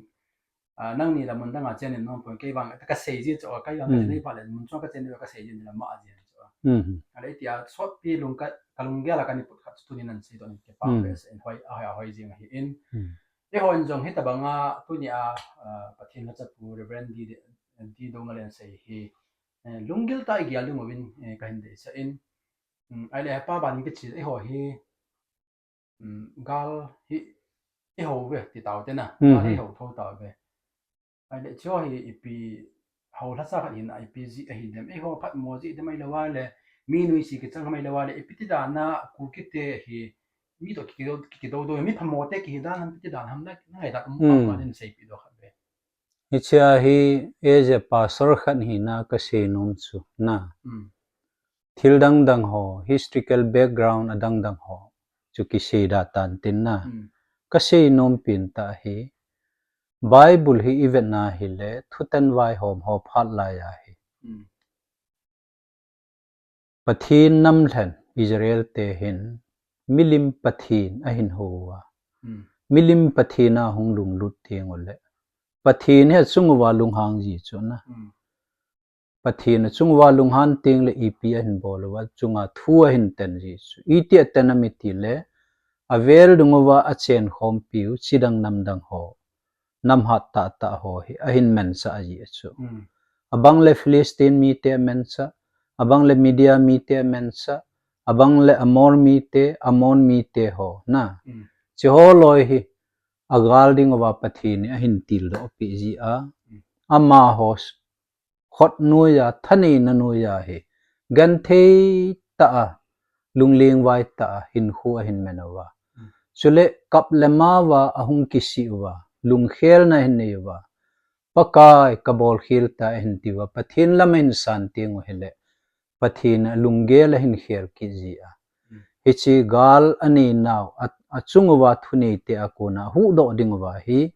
ah, nangni la mun dang a chen in nom pon kei vang, ka sei ji chu, kei vang ka Hmm. nei pha le, mun chong ka chen ni ka sei ji ni la ma ji chu. Hmm. Ale tia sot pi lung ka, ka lunggel a ka ni put khat chu tuni nan sei to ni ke pa Hmm. pe se in hoi, a hoi, a hoi jing ahi in. Hmm. Eihon jong hitabanga tuni a, ah, Pathen lhacha pu Reverend D, D, D Dongalen sei hi, eh, lunggil tah a i gel ding uvin, eh, ka hin deisah in. Hmm, ahile pa ban kichi, eiho hi, um, gal hi i ho ve ti tau te na, Hmm, gal hi hmm. ho tho tau ve. Ahile chu hi ipi ho lhasa khat hin a ipi ji ahi dem, eiho phat mo ji dem ahilou le, mi nuisat kichang ham ahilou le, ipi ti dan a Kuki te hi, mi to ki, ki, ki do do, mi phamo te kihi dan ham, ipi ti dan ham na, na ngai da kum Hmm. pa din sei pi do khat ve. Hichea hi, as a pastor khat hina ka sei nom chu, na. Hmm. Thil dang dang ho, historical background a dang dang ho chu kisei da tan tin na. Hmm. Ka sei nom pen tah hi, Bible hi i vet na hile, thutan vaihom ho phat lai ahi. Hmm. Pathen nam lhen Israel te hin, milim pathen ahin hou uva. Hmm. Milim pathen a hung lunglut teng ule, Pathen hi achung uva lunghang ji chu na. Hmm. Pathen achung uva lunghang teng le ipi ahin bol uva, achunga thu ahin ten ji chu. Iti a ten am iti le, avel dung uva achen khompiu, chidang namdang ho, nam hat tah tah ho hi, ahin mensah ji chu. Hmm. Abang le Philistine mite amensah, abang le Midian mite amensah, abang le Amor mite, Ammon mite ho, na. Hmm. Chi ho loi hi, agal ding uva Pathen in ahin tildoh peh ji a. Hmm. Amaho s-, khut noiya, thaneina noiya hi, genthei tah a, lungling vai tah a, hinkho ahin man uva. Hmm. Chule kap le ma uva, ahung kisih uva, lungkhelna ahin nei uva. Pakai ka bolkhel tai ahin ti uva, Pathen lam ahin san teng u hile, Pathen in alunggel ahin khel kit ji a. Hmm. Hiche gal anei nau, a, achung uva thunei te a kona huhdoh ding uva hi,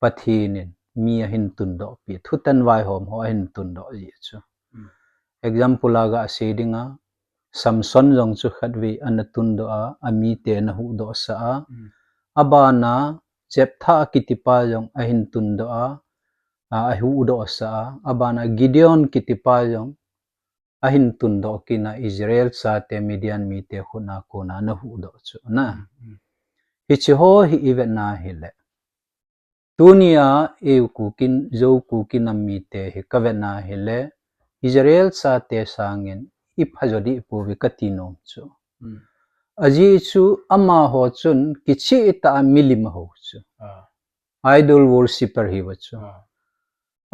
Pathen in mi ahin tundoh pi, thutan vaihom ho ahin tundoh ji chu. Hmm. Example a ga sei ding a, Samson jong chu khatvei ana tundoh a, amite ana huhdoh sah a. Hmm. Abana Jephthah kitipa jong ahin tundoh a, a, ahuhdoh sah a. Abana Gideon kitipa jong ahin tundoh kit a Israel chate Midian mite khut a kona ana huhdoh chu na. Hmm, hmm. Hiche ho hi i vet na hile, tunia eiho Kuki, Zo Kuki nam mite hi ka vet na hile, Israel chate sangin i phajo dih pouve ka ti nom chu. Hmm. Ajeh chu amaho chun kicheh tah a milim ahou chu. Ah. Idol worshipper hi uva chu. Ah.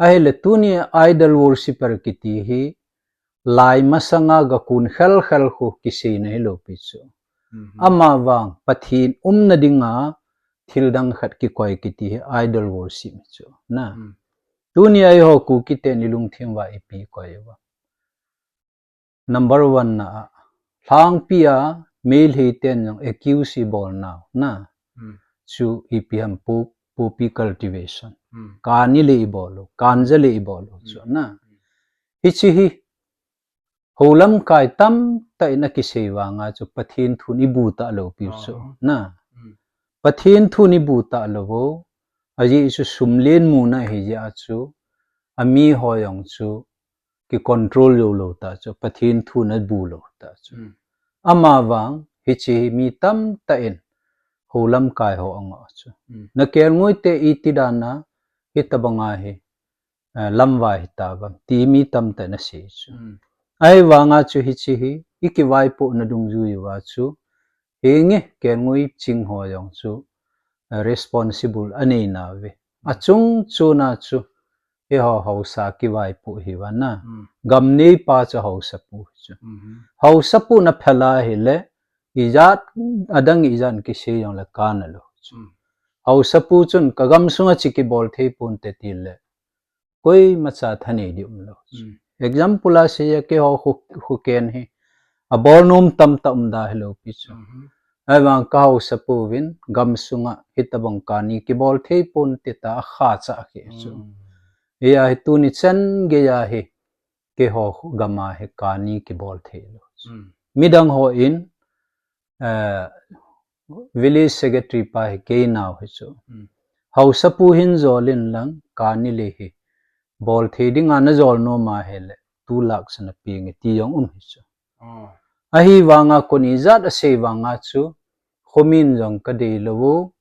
Ahile tuni idol worshipper kiti hi, lai masanga ga kun khel khel khu kiseina hilou pi chu. Mhm. Amavang Pathen umna dinga thil dang khat kikoi kiti hi idol worship chu. Na. Hmm. Tunia eiho Kuki ten i lungthim uva ipi koi uva. Number one na a, lhangpi a, Meitei ten jong accuse i bol nau, na. Hmm. Chu ipi ham pu-, poppy cultivation. Hmm. Kani le i bol u, kanja le i bol u, chu, hmm, na. Hmm. Hiche hi, houlamkai tamtah in akisei vanga chu Pathen thun i bu talou piu chu, oh, na. Hmm. Pathen thun i bu talou u, ajeh chu sum len muna ahi jeh a chu, amiho jong chu, ki control jou lou ta chu, Pathen thun a bu lou ta chu. Hmm. Amavang, hiche hi mi tamtah in, houlamkai ho angoh chu. Hmm. Na kelngoi te iti dan a, hitabanga hi, eh, lamvai hita vang, ti mi tamtah in asei chu. Hmm. Ahivanga chu hiche hi, i kivaipohna dungjui uva chu, hinge kelngoi ching ho jong chu, eh, responsible anei nauve. Hmm. Achung chuna chu, Hiho haosa kivaipoh hiuva na. Mm. Gam neipa chu haosapu chu. Mhm. Haosapu na phela hile, ijat, adang ijat kisei jongle kana lou chu. Mm. Haosapu chun ka gam sunga hiche kibol thei ponte tile, koimacha thanei ding umlou chu. Mm. Example a seiya keiho khu, khu ken hi. Abol nom tamtah um da hilou pi chu. Mhm. Ahivang ka haosapu vin gam sunga hitobang kani kibol thei ponte tia akha cha kei chu. Mm. Hia hi tuni chan geiya hi keiho gam a hi kani kibol thei lou chu. Mm. Midang hon, eh, village secretary pa hi kei nau hi chu. Mm. Haosapu hin jol in lang kani lei hi bol thei dinga na jol nom ahile two lakh sa na peng e ti jong um hi chu. Oh. Ahivanga kon ijat asei vanga chu, khomin jong ka deilou u,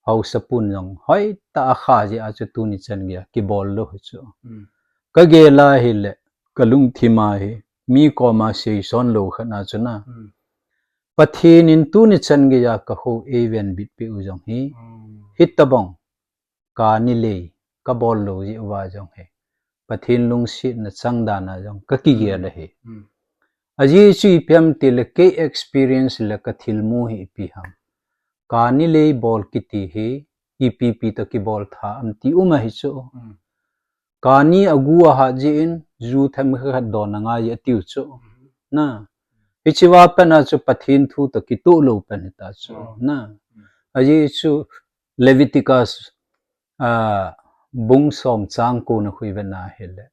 haosapun jong hoitah a akha jeh a chu tuni chan geiya kibol lou hi chu. Mm. Ka gel a hile, ka lungthim a hi, mi koma seison lou khat na chu na. Mm. Pathen in tuni chan geiya ka hou eivenbit peh u jong hi. Mm. Hitobang kani lei kabol lou jeh uva jong hi Pathen lungsetna chang dan a jong ka kigel ahi. Mm. Ajeh chu ipi ham tile kei experience le ka thilmu hi ipi ham. Kani lei bol kiti hi ipi ipi toh kibol tha am ti um ahi chu. Mm. Kani agu ahat jeh in ju themkhat don angai e atiu chu. Mm. Na. Hichea pat na chu Pathen thu toh kitoh lou pen hita chu. Oh. Na. Mm. Ajeh chu Leviticus, ah, bung som chang ko na khu ivet na hile.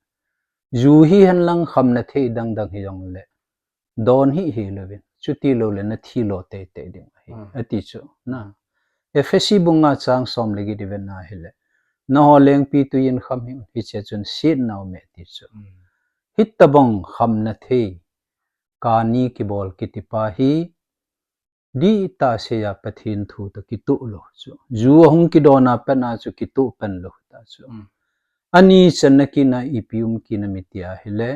Ju hihen lang khamna thei dangdang hijongle don hih hih louvin, chuti loule na thi lo teitei ding ahi, mm, ati chu. Na. Ephesi bung nga chang som le get ivet na hile, nangho lengpitwi in kham hih un, hichea chun setna aume ati chu. Mm. Hitobang khamna thei, kani kibol kiti pa hi, dihtah seiya Pathen thu toh kitoh lou chu. Ju ahung kidon a pat na chu kitoh pen lou ta chu. Mm. Ani channa kit na ipi um kit nam iti ahile,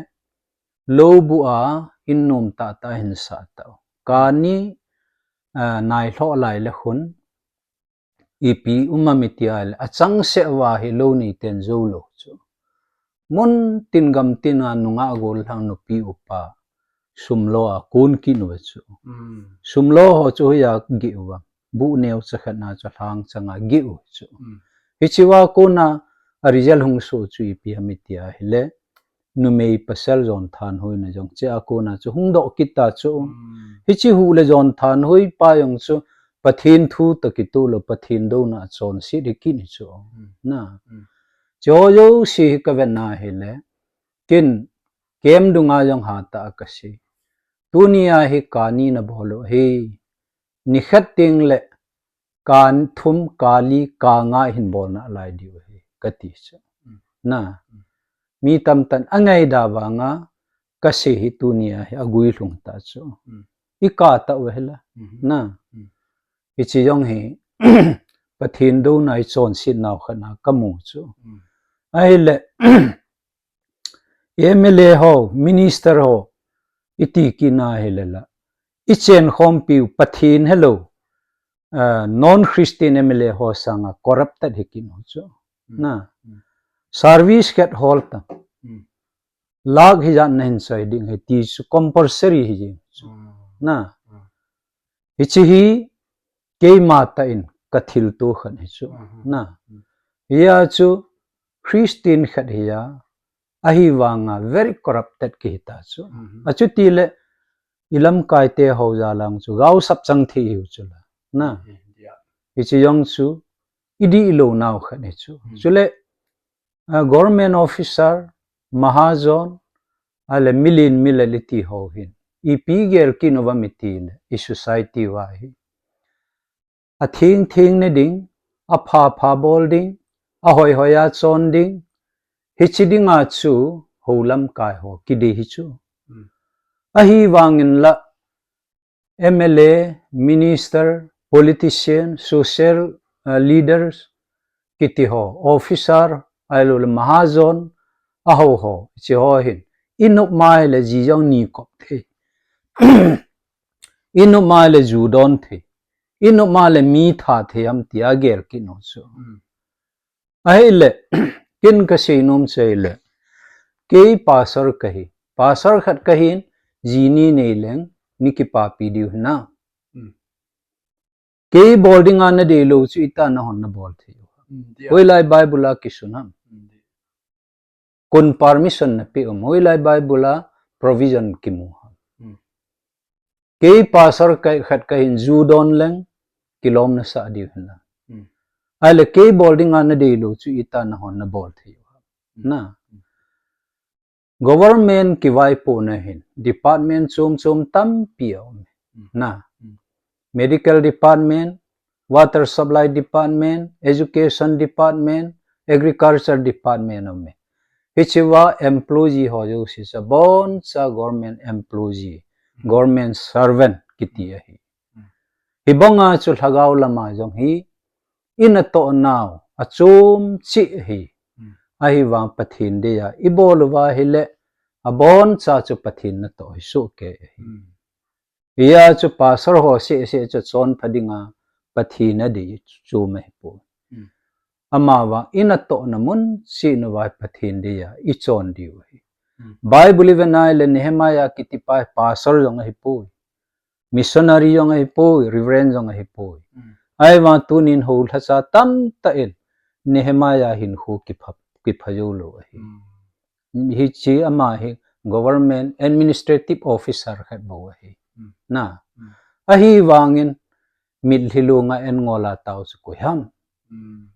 lou bu a in nom tahtah hin sah tau. Kani, ah, nai lhoh lai le khun, ipi um am iti ahile, achangseh uva hi lou nei ten jou lou chu. Mun tin gam tin a nungah gollhang nupi upa sum lo a kon kit uve chu. Mm. Sum lo ho chu hoiya geh uva. Buh neocha khat na chu lhang chang a geh u chu. Mm. Hichea kona a result hung soh chu ipi ham iti ahile, numei pasal jon thanhoina jong chea kona chu hung doh kit ta chu. Mm. Hiche huh le jon thanhoi pa jong chu Pathen thu toh kitoh lou, Pathen douna a chonset hi kit hi chu. Mm. Na. Mm. Chuho jouse hi ka vet na hile, ken camp dunga jong hatah a ka sei. Tunia hi kani na bol u hi. Nikhat teng le ka thum, ka li, ka nga hin bol nalai diu ahi, kati chu. Mm. Na. Mm. Mi tamtah in angaida vanga ka sei hi tunia hi aguilhung ta chu. Mm. I kah tah u ahi la. Mm-hmm. Na. Mm. Hiche jong hi Pathen douna hi chonset nau khat na ka mu chu. Mm. Ahile M L A ho, minister ho, iti kit na hile la, i chenkhompiu Pathen helou, ah, non-Christian M L A ho sanga corrupted hi kit u chu. Mm. Na. Mm. Service khat hol ta. Mm. Lakh hijat na hin choi ding ahi ti chu compulsory hi jing chu. Mm. Na. Mm. Hiche hi keima tah in ka thilto khat hi chu. Mhm. Na. Mm. Hia chu Christian khat hi a, ahivanga very corrupted kihi ta chu. Mhm. Achuti le i lamkai te ho jal a chu gaosap chang thei hiu chu la. Na. Mhm, yeah. Hiche jong chu i dihlou nau khat hi chu. Mhm. Chule, ah, government officer, mahajon, ahile milen milel iti ho hin, ipi gel kit u ham iti le, i society uva hi. Atheng theng ne ding, apha pha bol ding, ahoi hoi a chon ding, hiche dinga chu hou lamkai ho kidei hi chu. Mm. Ahivangin la, M L A, minister, politician, social, uh, leaders, kiti ho, officer, ahilou le mahajon, aho ho, hiche ho hin. I nop ma hile ji jong ni kop thei. I nop ma hile ju don thei. I nop ma hile mi that thei ham tia gel kit u chu. Mm. Ahile, Ken kasei nom chu ahile, kei pastor kahi. Pastor khat kahin, jini neileng, nei kipapi diu hina. Hmm. Kei bol dinga nadei lou chu itih a nahon nabol thei u ham? Hmm, dia. Hoilai Bible a kisun ham? Hmm, dia. Koin permission napeh um? Hoilai Bible a provision kimu ham? Hmm. Kei pastor khat kahin ju don leng, kilom nasah diu hina. Hmm. Ahile kei bol dinga nadei lou chu itih a nahon nabol thei u ham? Hmm. Na. Hmm. Government kivaipohna hin, department chom chom tampi aum. Hmm. Na. Hmm. Medical department, water supply department, education department, agriculture department aum. Hichea employee ho jouse chu aboncha government employee, hmm, government servant kiti ahi. Hmm. Hibanga chu lhagao lama jong hi, inatoh nau, achom cheh ahi. Hmm. Ahivang Pathen deiya, ibol uva ahile, aboncha chu Pathen natoh hi sohkei ahi. Hmm. Hijeh chun pastor ho seh seh chu chonpha dinga Pathen adei chu ahipoi. Hmm. Amavang inatohna mun cheh uva Pathen deiya ichon diu ahi. Hmm. Bible ivet na ahile Nehemiah kitipa hi pastor jong ahipoi. Missionary jong ahipoi, reverend jong ahipoi. Hmm. Ahivang tunin hou lhacha tamtah in Nehemiah hinkho kipha, kipha jou lou ahi. Hmm. Hiche ama hi government administrative officer khat bou ahi. Hmm. Na. Hmm. Ahivangin mitlhi longa an ngola tao chu koi ham? Hmm.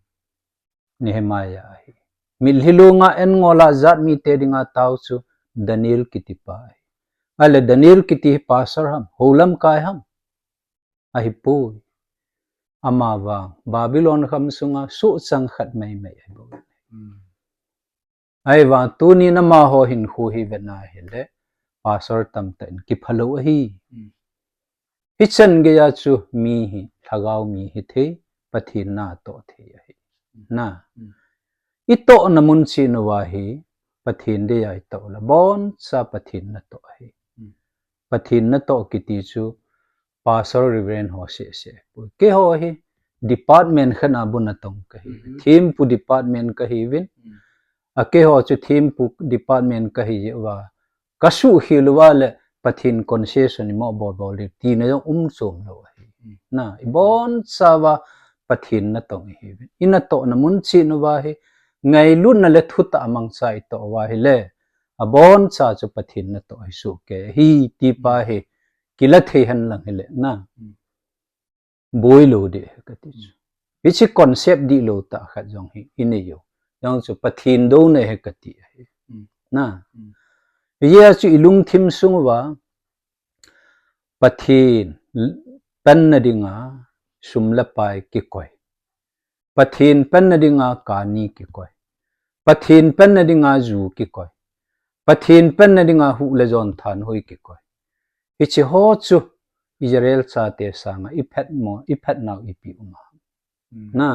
Nehemiah ahi. Mitlhi longa an ngola jat mite dinga tao chu Daniel kitipa ahi. Ahile Daniel kiti hi pastor ham, hou lamkai ham? Ahipoi. Amavang Babylon kham sunga sohchang khat maimai ahibou. Hmm. Ahivang tunin amaho hinkho hi ivet na ahile, pastor tamtah in kipha lou ahi. Hmm. Hichan geiya chu mi hi, lhagao mi hithei, Pathen natoh thei ahi. Hmm. Na. Hmm. Itohna mun cheh uva hi, Pathen deiya itoh le, aboncha Pathen natoh ahi. Hmm. Pathen natoh kiti chu, pastor, reverend ho seh seh ahipoi. Keiho hi department khat a bu natong kahi. Mhm. Thempu department kahiuvin. Mm. Akeiho chu thempu department kahi jeh uva, kasuhkhel uva le Pathen concession imo bol bol ding tina jong um chom lou ahi. Mm. Na, ibonchauva Pathen natong ihiuvin. Inatohna mun cheh uva hi, ngailutna le thutah mangcha itoh uva ahile, aboncha chu Pathen natoh hi sohkei ahi, tipa hi, kila thei henlang hile, na. Mm. Boi lou ding ahi kati chu. Mm. Hiche concept dihlou tah khat jong hi inei u. Jong chu Pathen douna ahi kati ahi. Mm. Na. Mm. Hijeh a chu ilungthim sung uva Pathen panna dinga sum le pai kikoi. Pathen panna dinga kani kikoi. Pathen panna dinga ju kikoi. Pathen panna dinga huh le jon thanhoi kikoi. Hiche ho chu Israel chate sanga iphat mo, iphat nau ipi um ham? Mm. Na.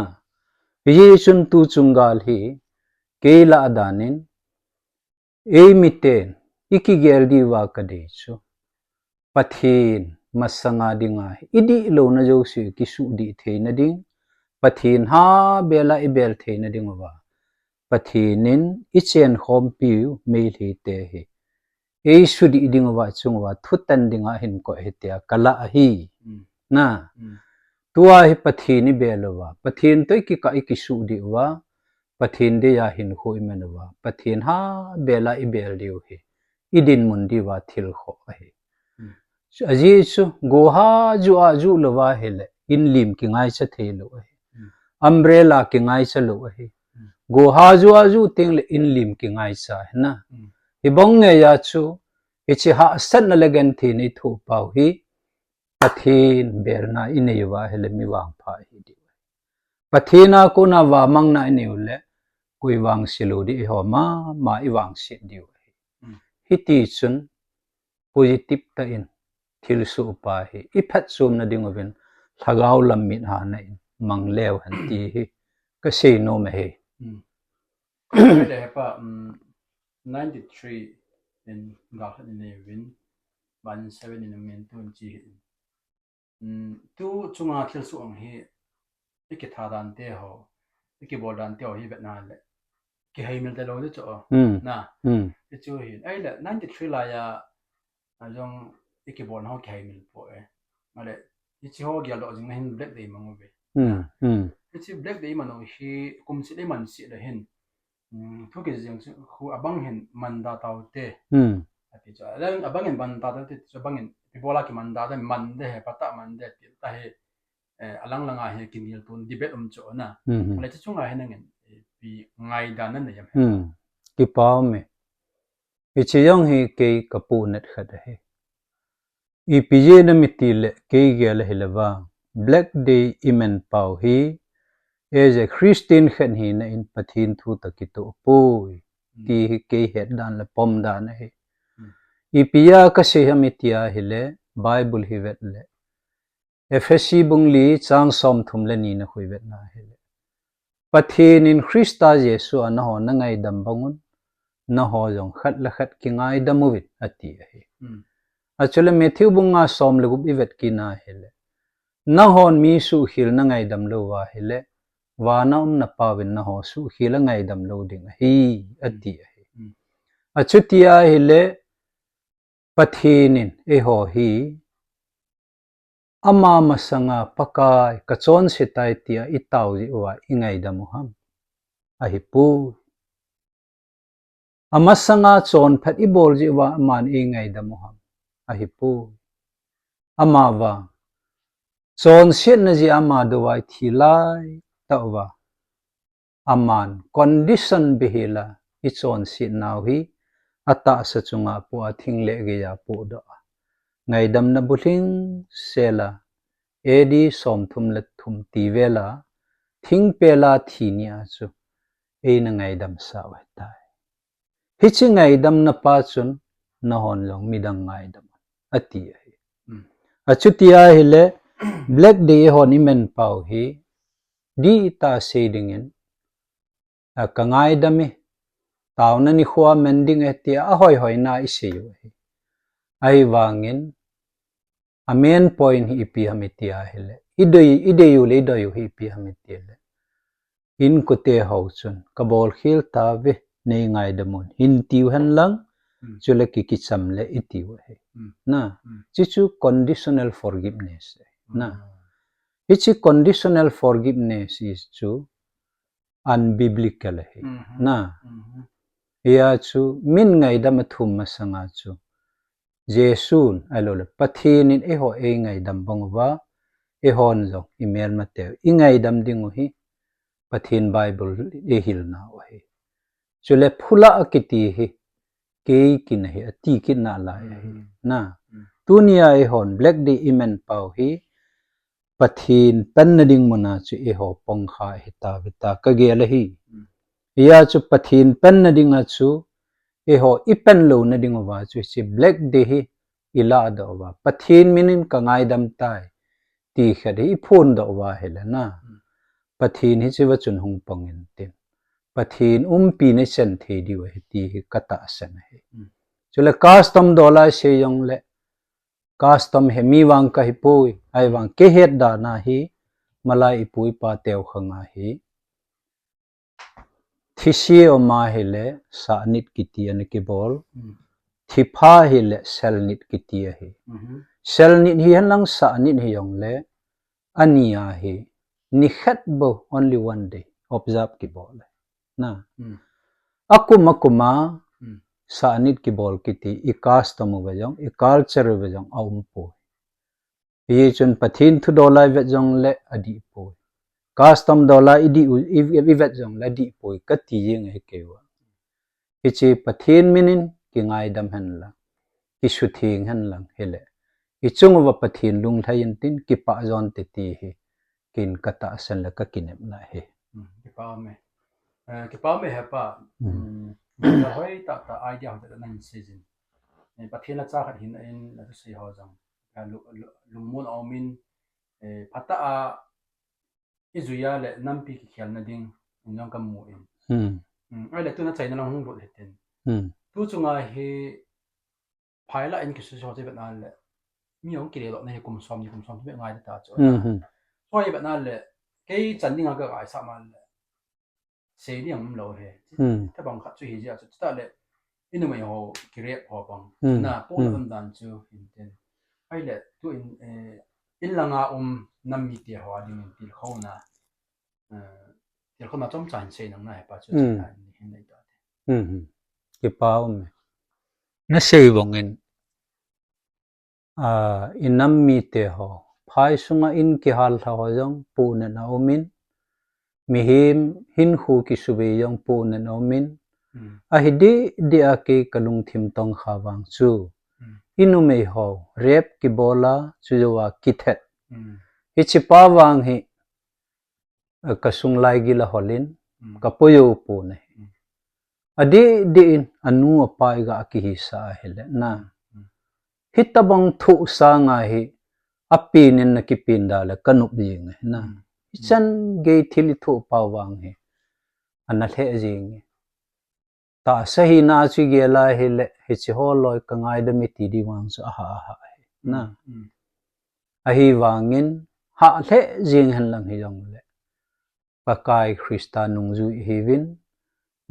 Hijeh chun tuchung gal hi kei lah a danin, eimiten ikigel diuva kadei chu, Pathen masanga dinga idihlouna jouse kisuhdih theina ding, Pathen habela ibel theina dinguva, Pathen in ichenkhompiu Meitei te hi eisudih dinguva, chunguva thutan dinga ahin koi ahi tia kalah ahi. Mm. Na. Mm. Tua hi Pathen ibel uva, Pathen toh ikikah ikisuhdih uva, Pathen deiya hinkho iman uva, Pathen habela ibel diu hi idinmun diuva thil khoh ahi. Hmm. Ajeh chu, goha ju a ju louva ahile, inlim kingaicha thei lou ahi. Hmm. Umbrella kingaicha lou ahi. Hmm. Goha ju a ju teng le inlim kingaicha ahi na. Hmm. Hibang ngeiya chu, hiche hahsatna le gentheina ithoh pau hi, Pathen belna inei uva ahile mi vangpha ihi diu ahi. Pathen a kona vamangna inei u le, koi vangse lou ding, eiho mama ivangse diu ahi. Hmm. Hiti chun positive tah in thilsoh pa hi iphatchomna dinguvin lhagao lam mithana in mang leu hen ti hi kasei nom ahi. Hmm. Ahile hepa, um, ninety-three in gal khat inei uvin, ban seven in um in tun chi hi. Um, tu chunga thilsoh ang hi, ikitha dan te ho, ikibol dan te ho hi vetna le, Kiheimil talou di chu. Hmm. Na. Hmm. Hichu hin. Ahile, ninety-three laiya, ajong ikibol ho kiheimil poi. Ahile, hichi ho geldoh jing na hin Black Day mang uve. Hmm. Hmm. Hichi Black Day mang u hi kum chih le man chih le hin. Hmm, thu kijih jing chu khu abang hin manda taute. Hmm. Ati chu. Abang, abang hin manda taute, chu abang hin ibola kimanda ta, mande he, pata mande, ti ta he, eh, alang langa he kinel tun debate um chu na. Hmm. Le chu chunga he nangin, eh, ipi ngaidam na nei em he. Hmm. Kipa ume. Hichi jong hi kei ka punat khat ahi. Ipi jeh ham itile kei gel ahile vang, Black Day iman pau hi, as a Christian khat hina in Pathen thu toh kitoh poi, Hmm. ti hi kei het dan le pom dan ahi. Hmm. Ipi a kasei ham iti ahile, Bible hi vet le. Ephesi bung li chang somthum le ni na khu ivet na ahile. Pathen in Christa Jesu a nangho na ngaidam bang un, nangho jong khat le khat kingaidam uvin ati ahi. Hmm. Achule Matthew bung nga som le gup ivet kit na ahile. Nanghon mi suhkhel na ngaidam lou va ahile, vana um na Pauvin nangho suhkhel a ngaidam lou ding ahi, ati ahi. Hmm. Achuti ahile, Pathen in eiho hi, ama masanga Pakai ka chonse tai tia i tao jeh uva i ngaidam u ham? Ahipoi. Amasanga chonphat i bol jeh uva aman ei ngaidam u ham? Ahipoi. Amavang chonsetna jeh a ama dou a i thi lai tah uva, aman condition bihela i chonsetnau hi atahsa chunga pu a thing le gei a pudoh a, ngaidamna bulhing sela, A D somthum le thum ti vela, thingpela thi ni a chu eina ngaidam sau ahitai. Hichi ngaidamna pa chun nahon jong midang ngaidam un, ati ahi. Hmm. Achuti ahile, Black Day hon i man pau hi, dihtah sei dingin, a, ka ngaidam e, taona nikho a man ding e tia ahoi hoi na i sei u ahi. Ahivangin, a main point hi ipi ham iti ahile, i dei, i dei u le i doi u hi ipi ham iti le, inkote ho chun, ka bolkhel tauve, nei ngaidam un, hin tiu hen lang, Hmm. chule ki kicham le i tiu ahi. Hmm. Na, Hmm. hichi chu conditional forgiveness ahi. Na. Hmm. Hichi conditional forgiveness is chu unbiblical ahi. Mhm. Na. Mhm. Hia chu min ngaidam a thum masanga chu Jesun, ahilou le, Pathen in eiho ei ngaidam bang uva, eihon jong i melmateu i ngaidam ding u hi, Pathen Bible in ei hilna u ahi. Chule phula kiti hi, kei kin ahi, ati kit nalai ahi. Mm. Na. Mm. Tunia eihon Black Day i man pau hi, Pathen panna ding muna chu eiho pang kha ahi tauve tia ka gel ahi. Mm. Hia chu Pathen panna dinga chu eiho i pan louna ding uva chu hichi Black Day hi i ladoh uva, Pathen min in ka ngaidam tai ti khat hi i phondoh uva ahile na. Mm. Pathen hichi va chun hung pang intin, Pathen umpi nei chen thei diu ahi ti hi ka tahsan ahi. Mm. Chule custom dola i sei jongle, custom hi mi vang ka hipoi, ahivang kei het dan a hi, malai i pu i pa teu khang a hi, thise um ahile, sahnit kiti ana kibol, Mm. thipha hile, selnit kiti ahi. Mhm. Selnit hi hen lang sahnit hi jongle, ani a hi, ni khat bou, only one day, observe kibol. Na. Mm. Akum akum a, Mm. sahnit kibol kiti, i custom uva jong, i culture uva jong, a um poi. Hichun Pathen thu dola i vet jongle adih poi. Custom dola i dih u, i, i vet jongle adih poi, kati jeng ahi keiva. Hichi Pathen min in kingaidam hen lang, kisutheng hen lang hile, i chung uva Pathen lunglhai intin kipah jonte ti hi, kin ka tahsan le ka kinepna ahi. Hmm, kipa ume. Eh, kipa ume he pa. Hmm. Hmm. Ka hoi tah tah idea hoi tah tah nang sei jin. Eh, Pathen la cha khat hina in la thusei ho jong. Ka lu-, lu-, lungmon a um in, eh, phatah a i jui a le nampi kikhelna ding in jong ka mu in. Hmm. Hmm. Ahile tuna chaina lang hung lut hitin. Hmm. Tu chunga hi phai lah in kisuhsuh chu i vet na le, mi jong kile louhna hi kum som ni kum som thum ngai ta chu. Hmm, hmm. So i vet na le, kei chan dinga ka ngaisah ma le, sei ding um lou hi. Hmm. Tabang khat chu hi jia chu ta le, i numei ho, kirep ho bang. Hmm. Na, pona Hmm. um dan chu, hin tin. Hai le, tu in, eh, in langa um nam mite ho a ding in tilkhouna. Eh, tilkhouna chomcha hin sei nang na he pa chu Hmm. china hin nei ta. Hmm. Kipa um e. Na sei bang in, a, i nam mite ho, phai sunga in kihal lha ho jong, punen a um in, mihem hinkho kisubei jong, punen a um in, Hmm. ahi dih dih a kei ka lungthim tong kha vang chu, Hmm. i numei ho, rep kibola, chu jou a kithet. Hmm. Hichi pa vang hi, a, ka sung lai gil a hol in, Hmm. ka poyo pon ahi. Hmm. Adih dih in, anu apa i ga kihisa ahi le, na. Hmm. Hitabang thu sanga hi, apin in na kipin da le, ka nup jing ahi, na. Hmm. Hichan gei thil i thu pau vang hi, ana lheh jing e. Tahsa hina chu i gel a hi le, hichi ho loi ka ngaidam e ti ding vang chu aha, aha hi, na. Hmm. Ahi vang in, ha lheh jing hen lang hi jong le. Pakai Christa nungjui i hiuvin,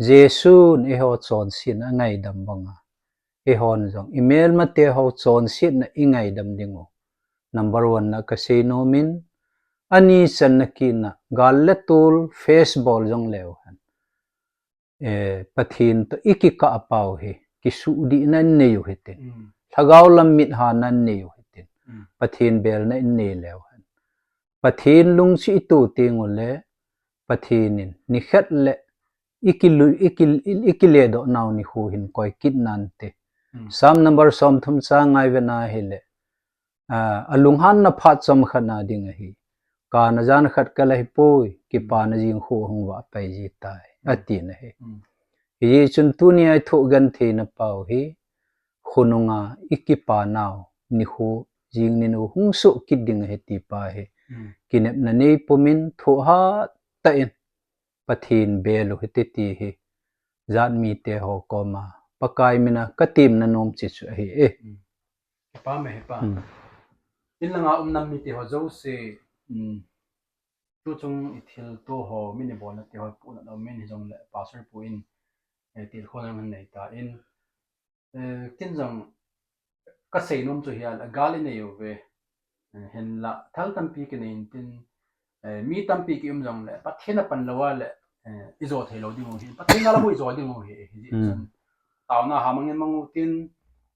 Jesun eiho chonsetna a ngaidam banga, eihon jong i melmate ho chonsetna i ngaidam ding u. Number one na ka sei nom in, ani channa kina, gal le tol, face bol jong leu hen. Eh, Pathen toh i kikah pau hi, kisuhdihna in nei u hitin. Mm. Lhagao lam mithana in nei u hitin. Mm. Pathen belna in nei leu hen. Pathen lungset i tu teng u le, Pathen in, nikhat le, i kilu-, i ki-, i kiledoh nau nikho hin koi kit nante. Mm. Psalm number somthum chang nga i vet na hi le, a, a lunghanna phat chomkhat na ding ahi. Kana jan khat ka la hi poi, kipana jing khu hung vah pai ji tai, Mm. ati na hi. Mm. Hijeh chun tuni a i thoh genthei na pau hi, khonunga i kipa nau, nikho jing ninu hung soh kit ding ahi ti pa hi. Mm. Kinepna nei pumin thoh hatah in, Pathen bel u hite ti hi, jat mite ho koma, Pakai mina ka temna nom chi chu ahi e. Mm. Kipa me he pa. Mm. In langa um nam mite ho jouse, mm, tu chung i thilto ho, min i bolna te ho, puna lo min hi jong le, Pastor pu in, eh, tilkhouna man nei ta in, eh, kin jong ka sei nom chu hi a, gal i nei u ve. Eh, hinla, thal tampi kinei in tin, eh, mi tampi ki um jong le, Pathen a pan lo a le, eh, i jo thei lo ding u hi, Pathen a la bu i jo ding u hi, hi Mm. chun. Taona ha mangin mang u tin,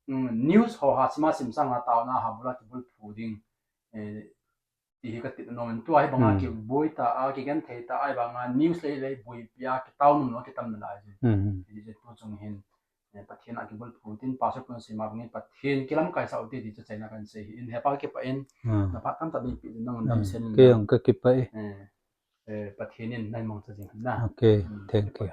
mm, news ho ha sima sim sang ha taona ha bula kibulphu ding, eh, ti hi ka ti nom in tua hi banga Mm. kibui ta a, kigenthei ta a, hi banga news lei lei buipi a, kitao nom lo kitam na lai ji. Mm. Hi ji tu chung hin, eh, Pathen a kibulphu tin, Pastor pun sei ma bangin Pathen kilamkai sah u te ti chu chaina kan sei hi in, he pa kipa in, Ah. na phat tamtah nei pi nang Mm. dam sen Kei na. Jong ka kipa e. Eh, eh, Pathen in nai mangcha jing na. Okay, Mm, thank kipa you.